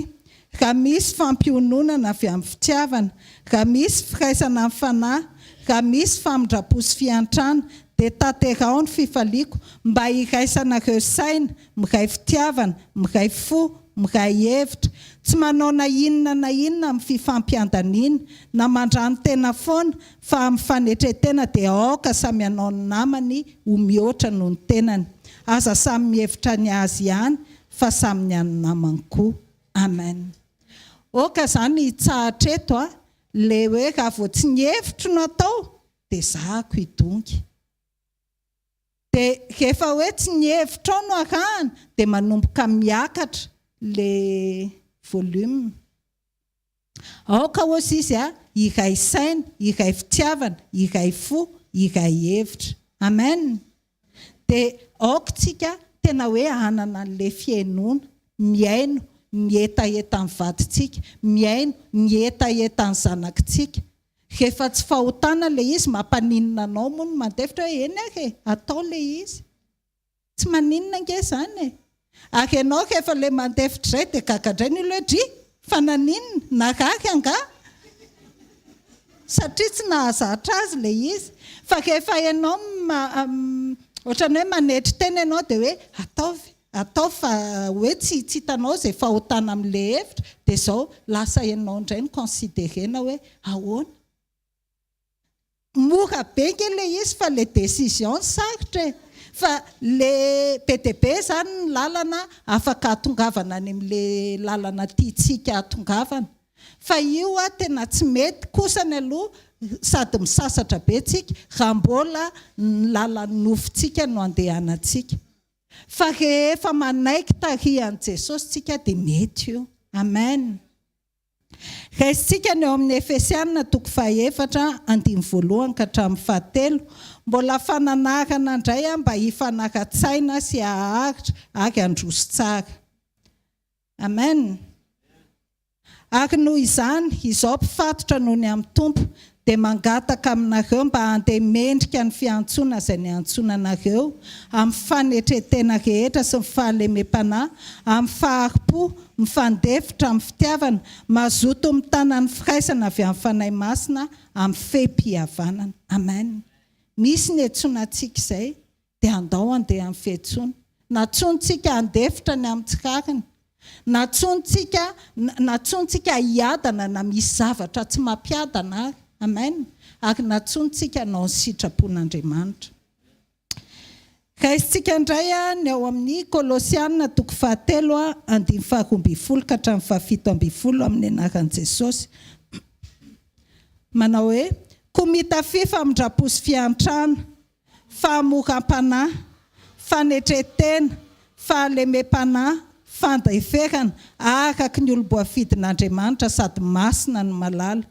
raha misy fampiononana avy amin'ny fitiavana, raha misy firaisana amin'ny Fanahy, raha misy famindram-po sy fiantrana, dia tanteraho ny fifaliako mba hiraisanareo saina, miray fitiavana, miray fo, miray hevitra, tsy manao na inona na inona amin'ny fifampiandaniana, na mandrano-tena foana, fa amin'ny fanetren-tena dia aoka samy hanao ny namany ho mihoatra noho ny tenany. Aza samy mihevitra ny azy ihany, fa samy ny an'ny namany koa. Amen. Aoka izany hitsahatra eto a, le hoe raha vao tsy ny hevitro no atao dia zahako hidongy. Dia rehefa hoe tsy ny hevitrao no arahana dia manomboka miakatra le volume. Aoka hozy izy a, hiray saina, hiray fitiavana, hiray fo, hiray hevitra. Amen! Dia aoka tsika tena hoe hanana an'ilay fihainoana, mihaino ny hetahetan'ny vadintsika, mihaino ny hetahetan'ny zanakitsika. Rehefa tsy fahotana ilay izy, mampaninona anao moa ny mandefitra hoe eny ary e, atao ilay izy. Tsy maninona ange izany e. Ary ianao rehefa ilay mandefitra izay dia gaga indray ny olona hoe dry, fa naninona? Narary angaha? Satria tsy nahazatra azy ilay izy. Fa rehefa ianao ohatran'ny hoe manetry tena ianao dia hoe ataovy. Ataovy fa hoe tsy tsy hitanao izay fahotana amin'ilay hevitra dia izao lasa ianao indray no considerer-na hoe ahoana? Mora be nge ilay izy fa ilay décision no sarotra e! Fa le be dia be izany ny lalana afaka hahatongavana any amin'ilay lalana tiantsika hahatongavana. Fa io a tena tsy mety kosany aloha sady misasatra be tsika raha mbola ny lalan'ny nofontsika no andehanantsika. Fa rehefa manaiky tarihan'i Jesosy tsika dia mety io. Amen. Raisintsika ny ao amin'ny Efesiana toko fahaefatra andininy voalohany ka hatramin'ny fahatelo, mbola fananarana indray mba hifanara-tsaina sy haharitra ary handroso tsara. Amen. Ary noho izany, izao mpifatotra noho ny amin'ny Tompo, dia mangataka aminareo mba handeha mendrika ny fiantsoana izay niantsoana anareo, amin'ny fanetren-tena rehetra sy ny fahalemem-panahy, amin'ny fahari-po, mifandefitra amin'ny fitiavana, mazoto mitana ny firaisana avy amin'ny Fanahy Masina amin'ny fehim-pihavanana. Amen. Misy ny etsoana antsika izay, dia andao handeha amin'ny fiantsoana. Nantsointsika handefitra ny amin'ny tsy rariny. Nantsointsika, nantsointsika hiadana na misy zavatra tsy mampiadana ary. Amen. Ary nantsointsika hanao ny sitrapon'Andriamanitra. Raisintsika indray ny ao amin'ny Kolosiana toko fahatelo andininy faharoambinifolo ka hatramin'ny fahafitoambinifolo amin'ny anaran'i Jesosy. Manao hoe, Koa mitafia famindram-po sy fiantrana, fahamoram-panahy, fanetren-tena, fahalemem-panahy, fandeferana, araka ny olom-boafidin'Andriamanitra sady masina no malala.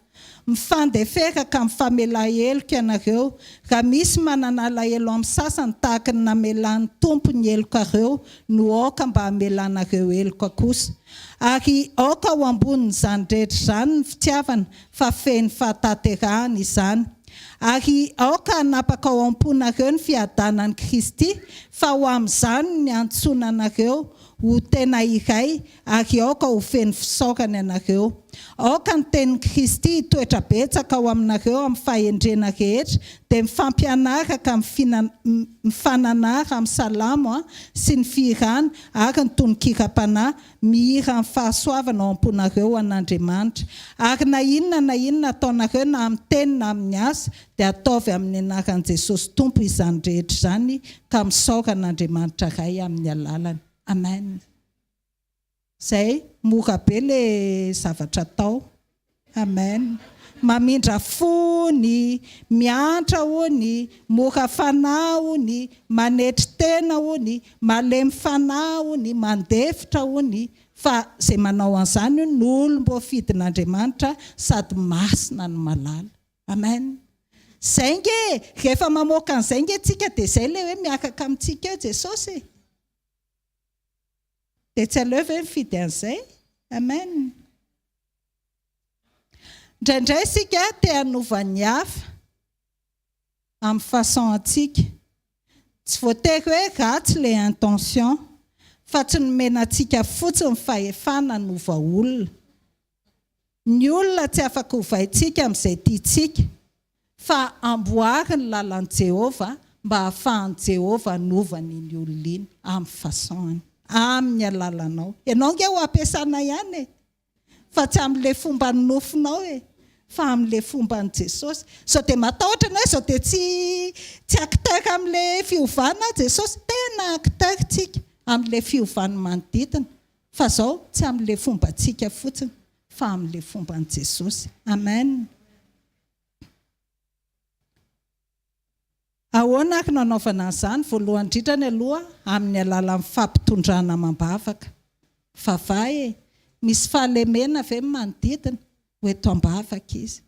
Mifandefera ka mifamelà heloka ianareo, raha misy manana alahelo amin'ny sasany tahaka ny namelan'ny Tompo ny helokareo no aoka mba hamelanareo heloka kosa. Ary aoka ho ambonin'izany rehetra izany ny fitiavana, fa feno fahatanterahana izany. Ary aoka hanapaka ao am-ponareo ny fiadanan'i Kristy, fa ho amin'izany no niantsoana anareo ho tena iray, ary aoka ho feno fisaorana ianareo. Aoka ny tenin'i Kristy hitoetra betsaka ao aminareo amin'ny fahendrena rehetra, dia mifampianara ka mifananara amin'ny salamo sy ny fihirana ary ny tononkiram-panahy, Mihira amin'ny fahasoavana ao am-ponareo ho an'Andriamanitra. Ary na inona na inona ataonareo na amin'ny teny na amin'ny asa, dia ataovy amin'ny anaran'i Jesosy Tompo izany rehetra izany, ka misaora an'Andriamanitra Ray amin'ny alalany. Amen. Zay, mora be le zavatra atao. Amen. Mamindra fo ny, miantra ony, mora fanahy ony, manetry tena ony, malemy fanahy ony, mandefitra ony, fa zay manao an'izany ony no olom-boafidin'Andriamanitra sady masina no malala. Amen. Zay nge e, rehefa mamoaka an'izay nge tsika dia zay le hoe miaraka amintsika eo Jesosy e. Dia tsy aleo ve mifidy an'izay? Amen. Indraindray isika te hanova ny hafa amin'ny façon antsika. Tsy voatery hoe ratsy ilay intention fa tsy nomena antsika fotsiny fahefana hanova olona. Ny olona tsy afaka ovaintsika amin'izay tiantsika fa amboary ny lalan'i Jehovah mba hahafahan'i Jehovah hanova an'iny olona iny amin'ny façon-ny, amin'ny alalanao. Ianao ange ho ampiasana ihany e! Fa tsy amin'ilay fomban'ny nofonao e, fa amin'ilay fomban'i Jesosy. Sao dia matahotra ianao hoe sao dia tsy tsy acteur amin'ilay fiovana aho Jesosy. Tena acteur tsika amin'ilay fiovan'ny manodidina. Fa zao tsy amin'ilay fombantsika fotsiny fa amin'ilay fomban'i Jesosy. Amen. Ahoana ary no anaovana an'izany? Voalohany indrindrany aloha amin'ny alalan'ny fampitondrana amam-bavaka. Vavaha e! Misy fahalemena ve ny manodidina? Ho eto am-bavaka izy.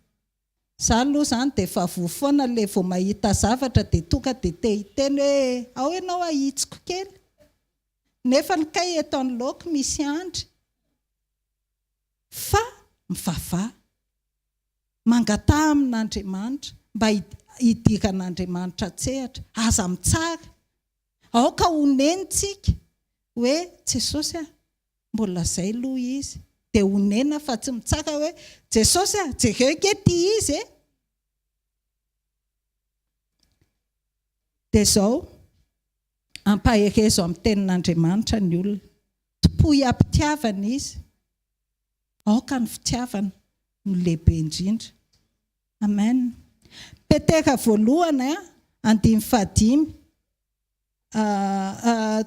Za aloha izany dia efa voa foana ilay vao mahita zavatra dia tonga dia te hiteny hoe ao ianao ahitsiko kely. Nefa ny kay eto anoloako misy andry. Fa mivavaha. Mangataha amin'Andriamanitra mba hidiran'Andriamanitra an-tsehatra. Aza mitsara. Aoka honentsika hoe Jesosy a, mbola izay aloha izy. Dia honena fa tsy mitsara hoe Jesosy a, jereo ange ity izy e. Dia izao, ampaherezo amin'ny tenin'Andriamanitra ny olona. Tompoy am-pitiavana izy. Aoka ny fitiavana no lehibe indrindra. Amen. Petera voalohany andininy fahadimy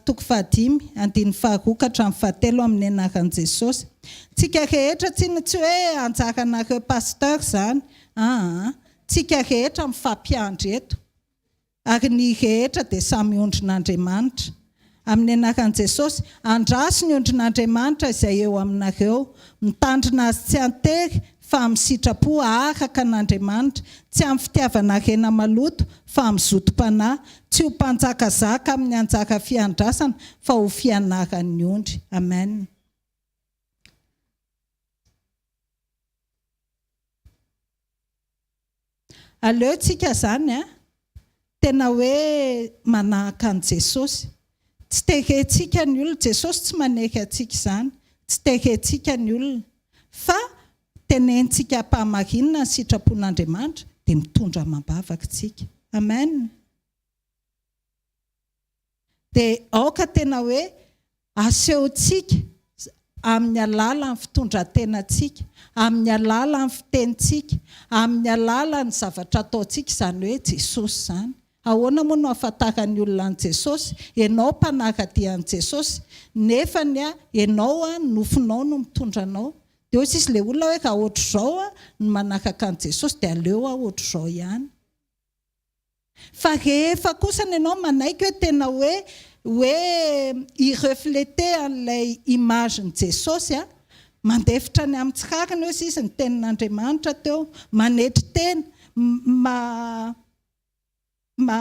toko fahadimy andininy faharoa ka hatramin'ny fahatelo amin'ny anaran'i Jesosy. Tsika rehetra tsinona tsy hoe anjaranareo pasteur izany aa. Tsika rehetra mifampiandry eto. Ary ny rehetra dia samy ondrin'Andriamanitra. Amin'ny anaran'i Jesosy, andraso ny ondrin'Andriamanitra izay eo aminareo, mitandrina azy tsy an-tery fa amin'ny sitrapo araka an'Andriamanitra, tsy amin'ny fitiavana harena maloto fa amin'ny zotom-panahy, tsy ho mpanjakazaka amin'ny anjara fiandrasana fa ho fianaran'ny ondry. Amen. Aleo tsika zany a, tena hoe manahaka an'i Jesosy. Tsy terentsika ny olona, Jesosy tsy manery antsika izany, tsy terentsika ny olona, fa tenenitsika am-pahamarinana ny sitrapon'Andriamanitra dia mitondra amam-bavaka tsika. Amen. Dia aoka tena hoe asehontsika amin'ny alalan'ny fitondran-tenantsika, amin'ny alalan'ny fitenintsika, amin'ny alalan'ny zavatra ataontsika izany hoe Jesosy izany. Ahoana moa no ahafantaran'ny olona an'i Jesosy? Ianao mpanara-dia an'i Jesosy, nefa ny ianao, nofinao no mitondra anao. Dia hoy sisa ilay olona hoe raha ohatr'izao no manaraka an'i Jesosy dia aleo aho ohatr'izao ihany. Fa rehefa kosa ny ianao manaiky hoe tena hoe hoe hi-refleter an'ilay image-n'i Jesosy a, mandefitra ny amin'ny tsy rariny hoy sisa ny tenin'Andriamanitra teo, manetry tena, ma ma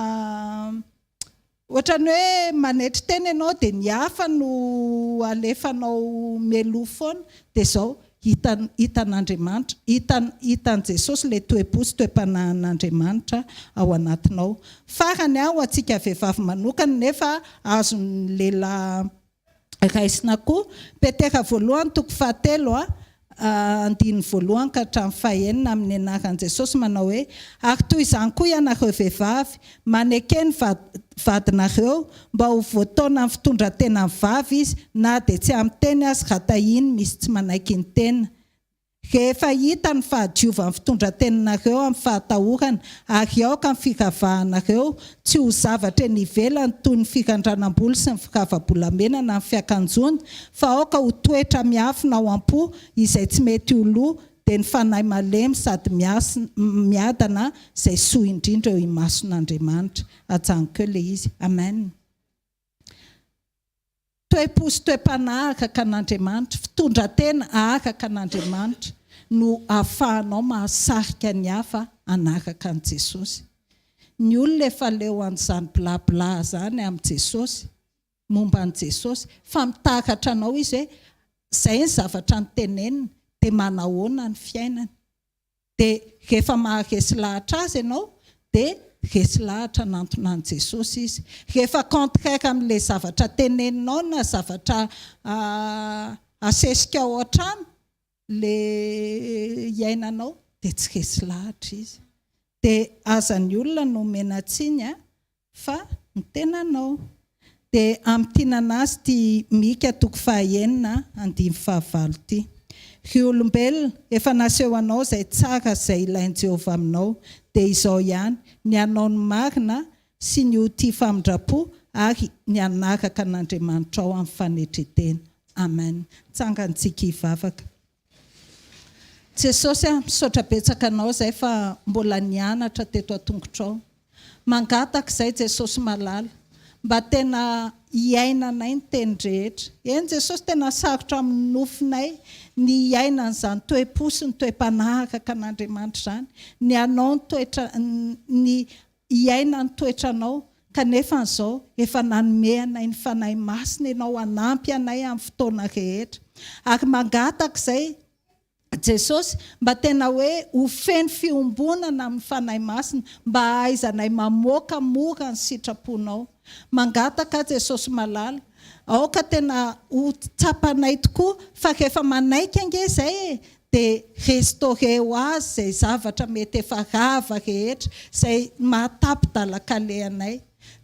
ohatran'ny hoe manetry tena ianao dia ny hafa no alefanao mialoha foana dia izao Hitan, hitan'Andriamanitra, hitan, hitan'i Jesosy ilay toe-po sy toe-panahin'Andriamanitra ao anatinao. Farany, ho antsika vehivavy manokana, nefa azon'ny lehilahy raisina koa, Petera voalohany toko fahatelo, andininy voalohany ka hatramin'ny fahenina, amin'ny anaran'i Jesosy manao hoe, Ary toy izany koa ianareo vehivavy, Maneke ny vadinareo mba ho voataona amin'ny fitondran-tenany vavy izy na dia tsy amin'ny teny aza raha tahiny misy tsy manaiky ny tena. Rehefa hita ny fahadiovan'ny fitondran-teninareo amin'ny fahatahorana ary aoka ny firavahanareo tsy ho zavatra eny ivelany toy ny firandranam-bolo sy ny firava-bolamena na ny fiakanjoana fa aoka ho toetra miafina ao am-po izay tsy mety ho lo dia ny fanahy malemy sady miadana izay soa indrindra eo imason'Andriamanitra. Ajanoko eo ilay izy. Amen. Toe-po sy toe-panahy araka an'Andriamanitra, fitondran-tena araka an'Andriamanitra no ahafahanao mahasarika ny hafa hanaraka an'i Jesosy. Ny olona efa leo an'izany bla bla izany amin'i Jesosy, momba an'i Jesosy, fa mitaratra anao izy hoe izay ny zavatra noteneniny dia manahoana ny fiainany. Dia rehefa maharesy lahatra azy ianao dia resy lahatra hanantona an'i Jesosy izy. Rehefa contraire amin'ilay zavatra teneninao na zavatra asesika ao an-trano ilay iainanao dia tsy resy lahatra izy. Dia aza ny olona no omena tsiny a! Fa ny tenanao. Dia hamintinana azy ity Mika toko fahaenina andininy fahavalo ity. Ry olombelona, efa naseho anao izay tsara sy izay ilain'i Jehovah aminao, dia izao ihany, ny hanao ny marina sy ny ho tia famindram-po ary ny hanaraka an'Andriamanitrao amin'ny fanetren-tena. Amen. Tsangantsika hivavaka. Jesosy a, misaotra betsaka Anao izay fa mbola nianatra teto an-tongotrao. Mangataka izay Jesosy malala, mba tena hiainanay ny teny rehetra. Eny Jesosy tena sarotra amin'ny nofinay ny hiaina an'izany toe-po sy ny toe-panahy araka an'Andriamanitra izany, ny hanao ny toetra, ny hiaina ny toetranao, kanefa an'izao efa nanome anay ny Fanahy Masina Ianao hanampy anay amin'ny fotoana rehetra. Ary mangataka izay Jesosy mba tena hoe ho feno fiombonana amin'ny Fanahy Masina mba hahaizanay mamoaka mora ny sitraponao. Mangataka aho Jesosy malala, aoka tena ho tsapanay tokoa fa rehefa manaiky ange izay e, dia restaurer ho azy izay zavatra mety efa rava rehetra, izay mahatapi-dalan-kaleha anay.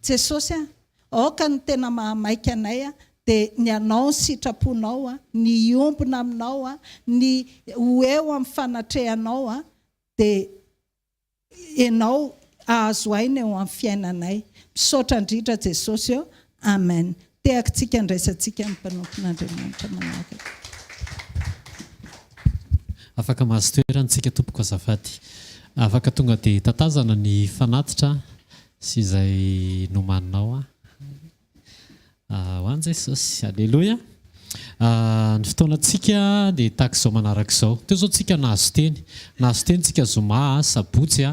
Jesosy a, aoka ny tena mahamaika anay dia ny hanao ny sitraponao, ny hiombona aminao, ny ho eo amin'ny fanatrehanao, dia Ianao hahazo aina eo amin'ny fiainanay. Misaotra indrindra Jesosy ô. Amen. Tehakitsika andraisantsika ny mpanompon'Andriamanitra manaraka. Afaka mahazo toerana tsika tompoko azafady. Afaka tonga dia tatazana ny fanatitra sy izay nomaninao. Ho an'i Jesosy. Aleloia. Ny fotoanantsika dia tahaka izao manaraka izao. Teo izao tsika nahazo teny. Nahazo teny tsika zoma, sabotsy,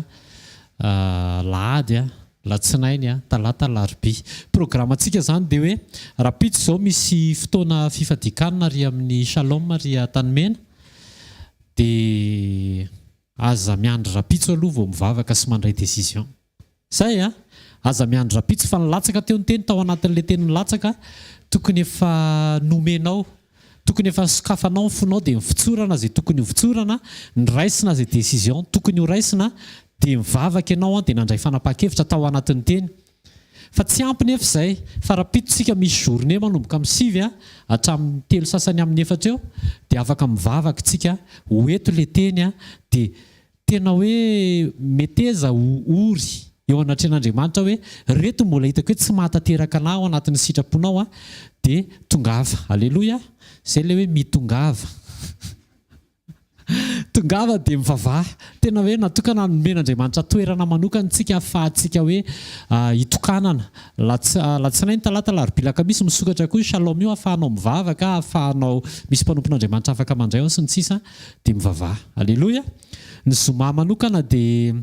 lahady, latsinainy, talata, alarobia. Programantsika izany dia hoe rahampitso izao misy fotoana fifadian-kanina ary amin'ny Shalom ary Antanimena. Dia aza miandry rahampitso aloha vao mivavaka sy mandray décision. Zay a! Aza miandry rapitso fa nilatsaka teo ny teny tao anatin'ilay teny nilatsaka tokony efa nomenao, tokony efa sokafanao ny fonao dia nivotsorana izay tokony hovotsorana, niraisina izay décision tokony horaisina dia mivavaka ianao an dia nandray fanapahan-kevitra tao anatin'ny teny. Fa tsy ampy nefa izay fa rapitso tsika misy journée manomboka amin'ny sivy hatramin'ny telo sasany amin'ny efatra eo dia afaka mivavaka tsika ho eto ilay teny dia Tena hoe meteza ho ory eo anatrehan'Andriamanitra hoe reto mbola hitako hoe tsy mahatanteraka anah ao anatin'ny sitraponao an, dia tongava. Aleloia! Izay ilay hoe mitongava. Tongava dia mivavaha. Tena hoe natokana nomen'Andriamanitra toerana manokana isika ahafahantsika hoe hitokanana. Alatsinainy, talata, alarobia, alakamisy misokatra koa io shalom io ahafahanao mivavaka, ahafahanao misy mpanompon'Andriamanitra afaka mandray ao sy ny sisa. Dia mivavaha. Aleloia! Ny zoma manokana dia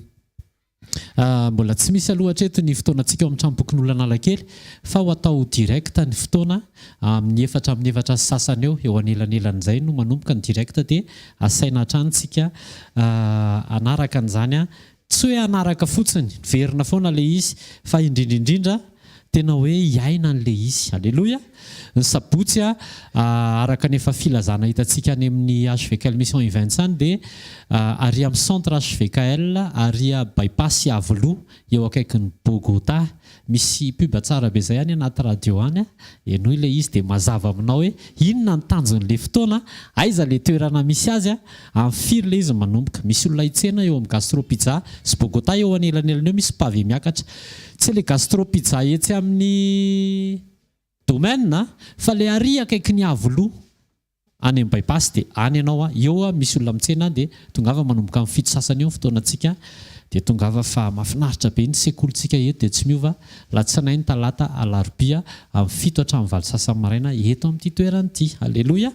mbola tsy misy aloha hatreto ny fotoanantsika ao amin'ny tranompokonolona Analakely fa ho atao direct ny fotoana amin'ny efatra amin'ny efatra sy sasany eo, eo anelanelan'izay no manomboka ny direct dia asaina hatrany tsika hanaraka an'izany Tsy hoe hanaraka fotsiny, miverina foana ilay izy, fa indrindra indrindra tena hoe hiaina an'ilay izy. Aleloia! Ny sabotsy, araka ny efa filazana hitantsika any amin'ny HVKL Mission Events any dia ary amin'ny centre HVKL ary Bypass Iavoloha eo akaikin'i Bogota. Misy pub tsara be zay any anaty radio any a, henoy ilay izy dia mazava aminao hoe inona ny tanjon'ilay fotoana, aiza ilay toerana misy azy a, amin'ny firy ilay izy manomboka. Misy olona hitsena eo amin'ny Gastro Pizza sy Bogota eo anelanelany eo misy pavé miakatra. Tsy ilay Gastro Pizza etsy amin'ny Domaine fa ilay ary akaikin'i Iavoloha. Any amin'ny bypass dia any ianao a, eo a misy olona mitsena dia tongava manomboka amin'ny fito sasany eo ny fotoanantsika dia tongava fa mahafinaritra be ny sekolintsika eto dia tsy miova latsinainy talata alarobia amin'ny fito hatramin'ny valo sasany maraina eto amin'ity toerana ity. Aleloia!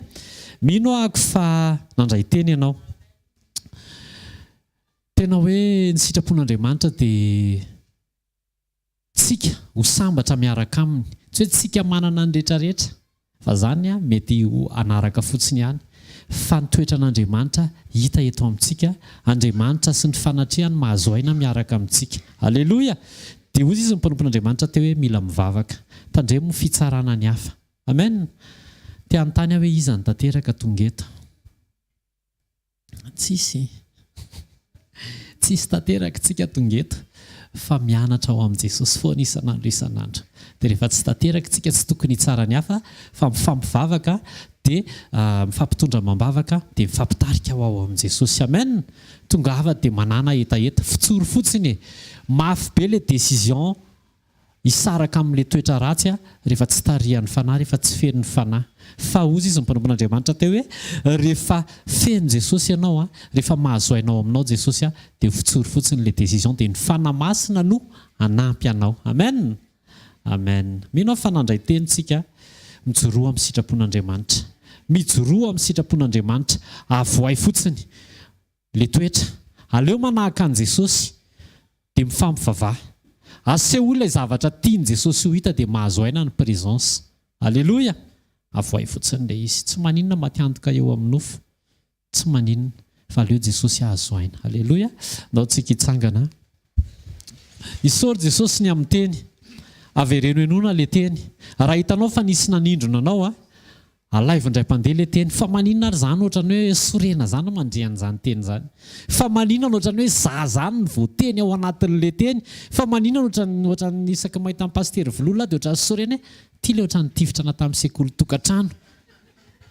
Mino ahako fa nandray teny ianao. Tena hoe ny sitrapon'Andriamanitra dia. Tsika ho sambatra miaraka aminy. Tsy hoe tsika manana ny retraretra fa zany mety ho hanaraka fotsiny ihany fa ny toetran'Andriamanitra hita eto amintsika, Andriamanitra sy ny fanatrehany mahazo aina miaraka amintsika. Aleloia! Dia hoy izy ny mpanompon'Andriamanitra teo hoe mila mivavaka. Tandremo ny fitsarana ny hafa. Amen! Te hanontany aho hoe iza no tanteraka tonga eto? Tsisy. Tsisy tanteraka tsika tonga eto fa mianatra ao amin'i Jesosy foana isan'andro isan'andro. Dia rehefa tsy tanteraka tsika tsy tokony hitsara ny hafa fa mifampivavaka dia mifampitondra amam-bavaka dia mifampitarika ho ao amin'i Jesosy. Amen! Tongava dia manàna hetaheta. Fotsory fotsiny e! Mafy be le décision hisaraka amin'ilay toetra ratsy aho rehefa tsy tarihan'ny Fanahy, rehefa tsy feno ny Fanahy. Fa hozy izy ny mpanompon'Andriamanitra teo hoe, rehefa feno Jesosy ianao an, rehefa mahazo aina ao aminao Jesosy an, dia votsory fotsiny ilay décision, dia ny Fanahy Masina no hanampy anao. Amen! Amen. Mino aho fa nandray teny tsika, mijoroa amin'ny sitrapon'Andriamanitra. Mijoroa amin'ny sitrapon'Andriamanitra. Avohay fotsiny. Le toetra. Aleo manahaka an'i Jesosy dia mifampivavaha. Asehoy ilay zavatra tian'i Jesosy ho hita dia mahazo aina ny présence. Aleloia! Avohay fotsiny ilay izy. Tsy maninona maty antoka eo amin'ny nofo. Tsy maninona. Fa aleo Jesosy hahazo aina. Aleloia! Ndao tsika hitsangana. Isaory Jesosy ny amin'ny teny. Avereno henoina ilay teny. Raha hitanao fa nisy nanindrona anao, Alaivo indray mpandeha le teny, fa maninona ary zany ohatrany hoe sorena zany mandre an'izany teny zany? Fa maninona no ohatrany hoe za zany no voateny ao anatin'le teny? Fa maninona no ohatrany ohatrany isaky mahita an'i Pasitera Vololona aho dia ohatrany sorena hoe ty le ohatrany nitifitra anah tamin'ny sekoly tokantrano.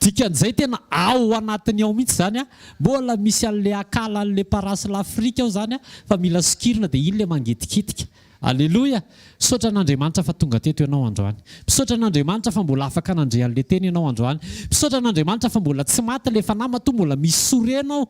Dikan'izay tena ao anatiny ao mihitsy zany an, mbola misy an'le akala an'le parasy l'Afrique ao zany an, fa mila sokirina dia iny le mangetikitika. Aleloia! Misaotra an'Andriamanitra fa tonga teto ianao androany. Misaotra an'Andriamanitra fa mbola afaka nandre an'ilay teny ianao androany. Misaotra an'Andriamanitra fa mbola tsy maty ilay fanahy matoa mbola misy sorena ao.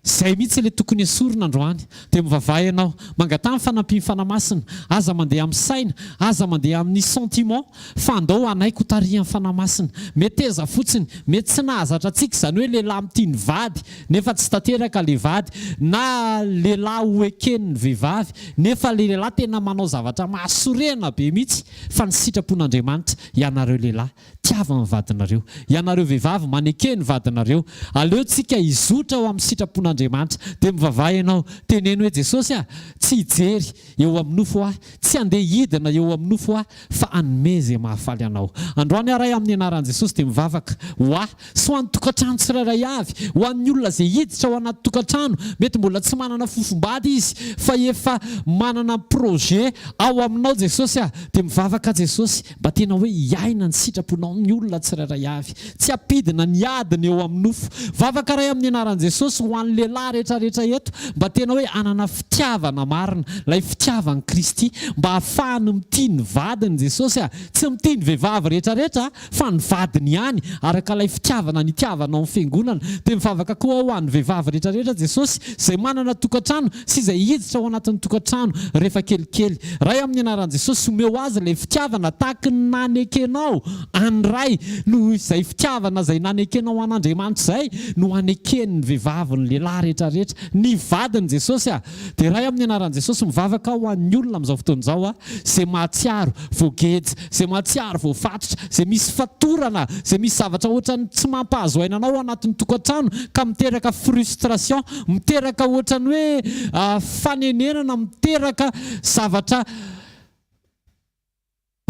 Izay mihitsy ilay tokony esorina androany. Dia mivavaha ianao. Mangataha ny fanampian'ny Fanahy Masina. Aza mandeha amin'ny saina, aza mandeha amin'ny sentiment, fa andao hanaiky ho tarihan'ny Fanahy Masina. Meteza fotsiny. Mety tsy nahazatra antsika izany hoe lehilahy mitia ny vady nefa tsy tanteraka ilay vady, na lehilahy ho eken'ny vehivavy nefa ilay lehilahy tena manao zavatra mahasorena be mihitsy, fa ny sitrapon'Andriamanitra, ianareo lehilahy, Tiava ny vadinareo. Ianareo vehivavy, maneke ny vadinareo. Aleo tsika hizotra ho amin'ny sitrapon'Andriamanitra. Dia mivavaha ianao. Teneno hoe, Jesosy a, tsy hijery eo amin'ny nofo aho, tsy handeha hidina eo amin'ny nofo aho, fa hanome izay mahafaly Anao. Androany aho Ray, amin'ny anaran'i Jesosy dia mivavaka ho ahy sy ho an'ny tokantrano tsirairay avy, ho an'ny olona izay hiditra ao anaty tokantrano, mety mbola tsy manana fofombady izy, fa efa manana projet ao aminao Jesosy a. Dia mivavaka Jesosy, Mba tena hoe hiaina ny sitraponao ny olona tsirairay avy. Tsy hampidina ny adiny eo amin'ny nofo. Vavaka Ray amin'ny anaran'i Jesosy ho an'ny lehilahy rehetra rehetra eto mba tena hoe hanana fitiavana marina, ilay fitiavan'i Kristy mba hahafahany mitia ny vadiny Jesosy a! Tsy mitia ny vehivavy rehetra rehetra fa ny vadiny ihany araka ilay fitiavana nitiavanao ny fiangonana. Dia mivavaka koa aho ho an'ny vehivavy rehetra rehetra Jesosy izay manana tokantrano sy izay hiditra ao anatin'ny tokantrano rehefa kelikely. Ray amin'ny anaran'i Jesosy omeo azy ilay fitiavana tahaky ny nanekenao an'ny Ray noho izay fitiavana izay nanekenao an'Andriamanitra izay no aneken'ny vehivavy ny lehilahy rehetra rehetra ny vadiny Jesosy a! Dia Ray amin'ny anaran'i Jesosy mivavaka aho ho an'ny olona amin'izao fotoana izao a izay mahatsiaro voageja izay mahatsiaro voafatotra izay misy fatorana izay misy zavatra ohatran'ny tsy mampahazo aina anao ao anatin'ny tokantrano ka miteraka frustration miteraka ohatran'ny hoe fanenenana miteraka zavatra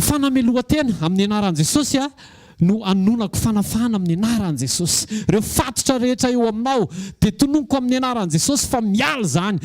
fanamelohan-tena amin'ny anaran'i Jesosy a no anonako fanafahana amin'ny anaran'i Jesosy. Ireo fatotra rehetra eo aminao dia tononiko amin'ny anaran'i Jesosy fa miala izany.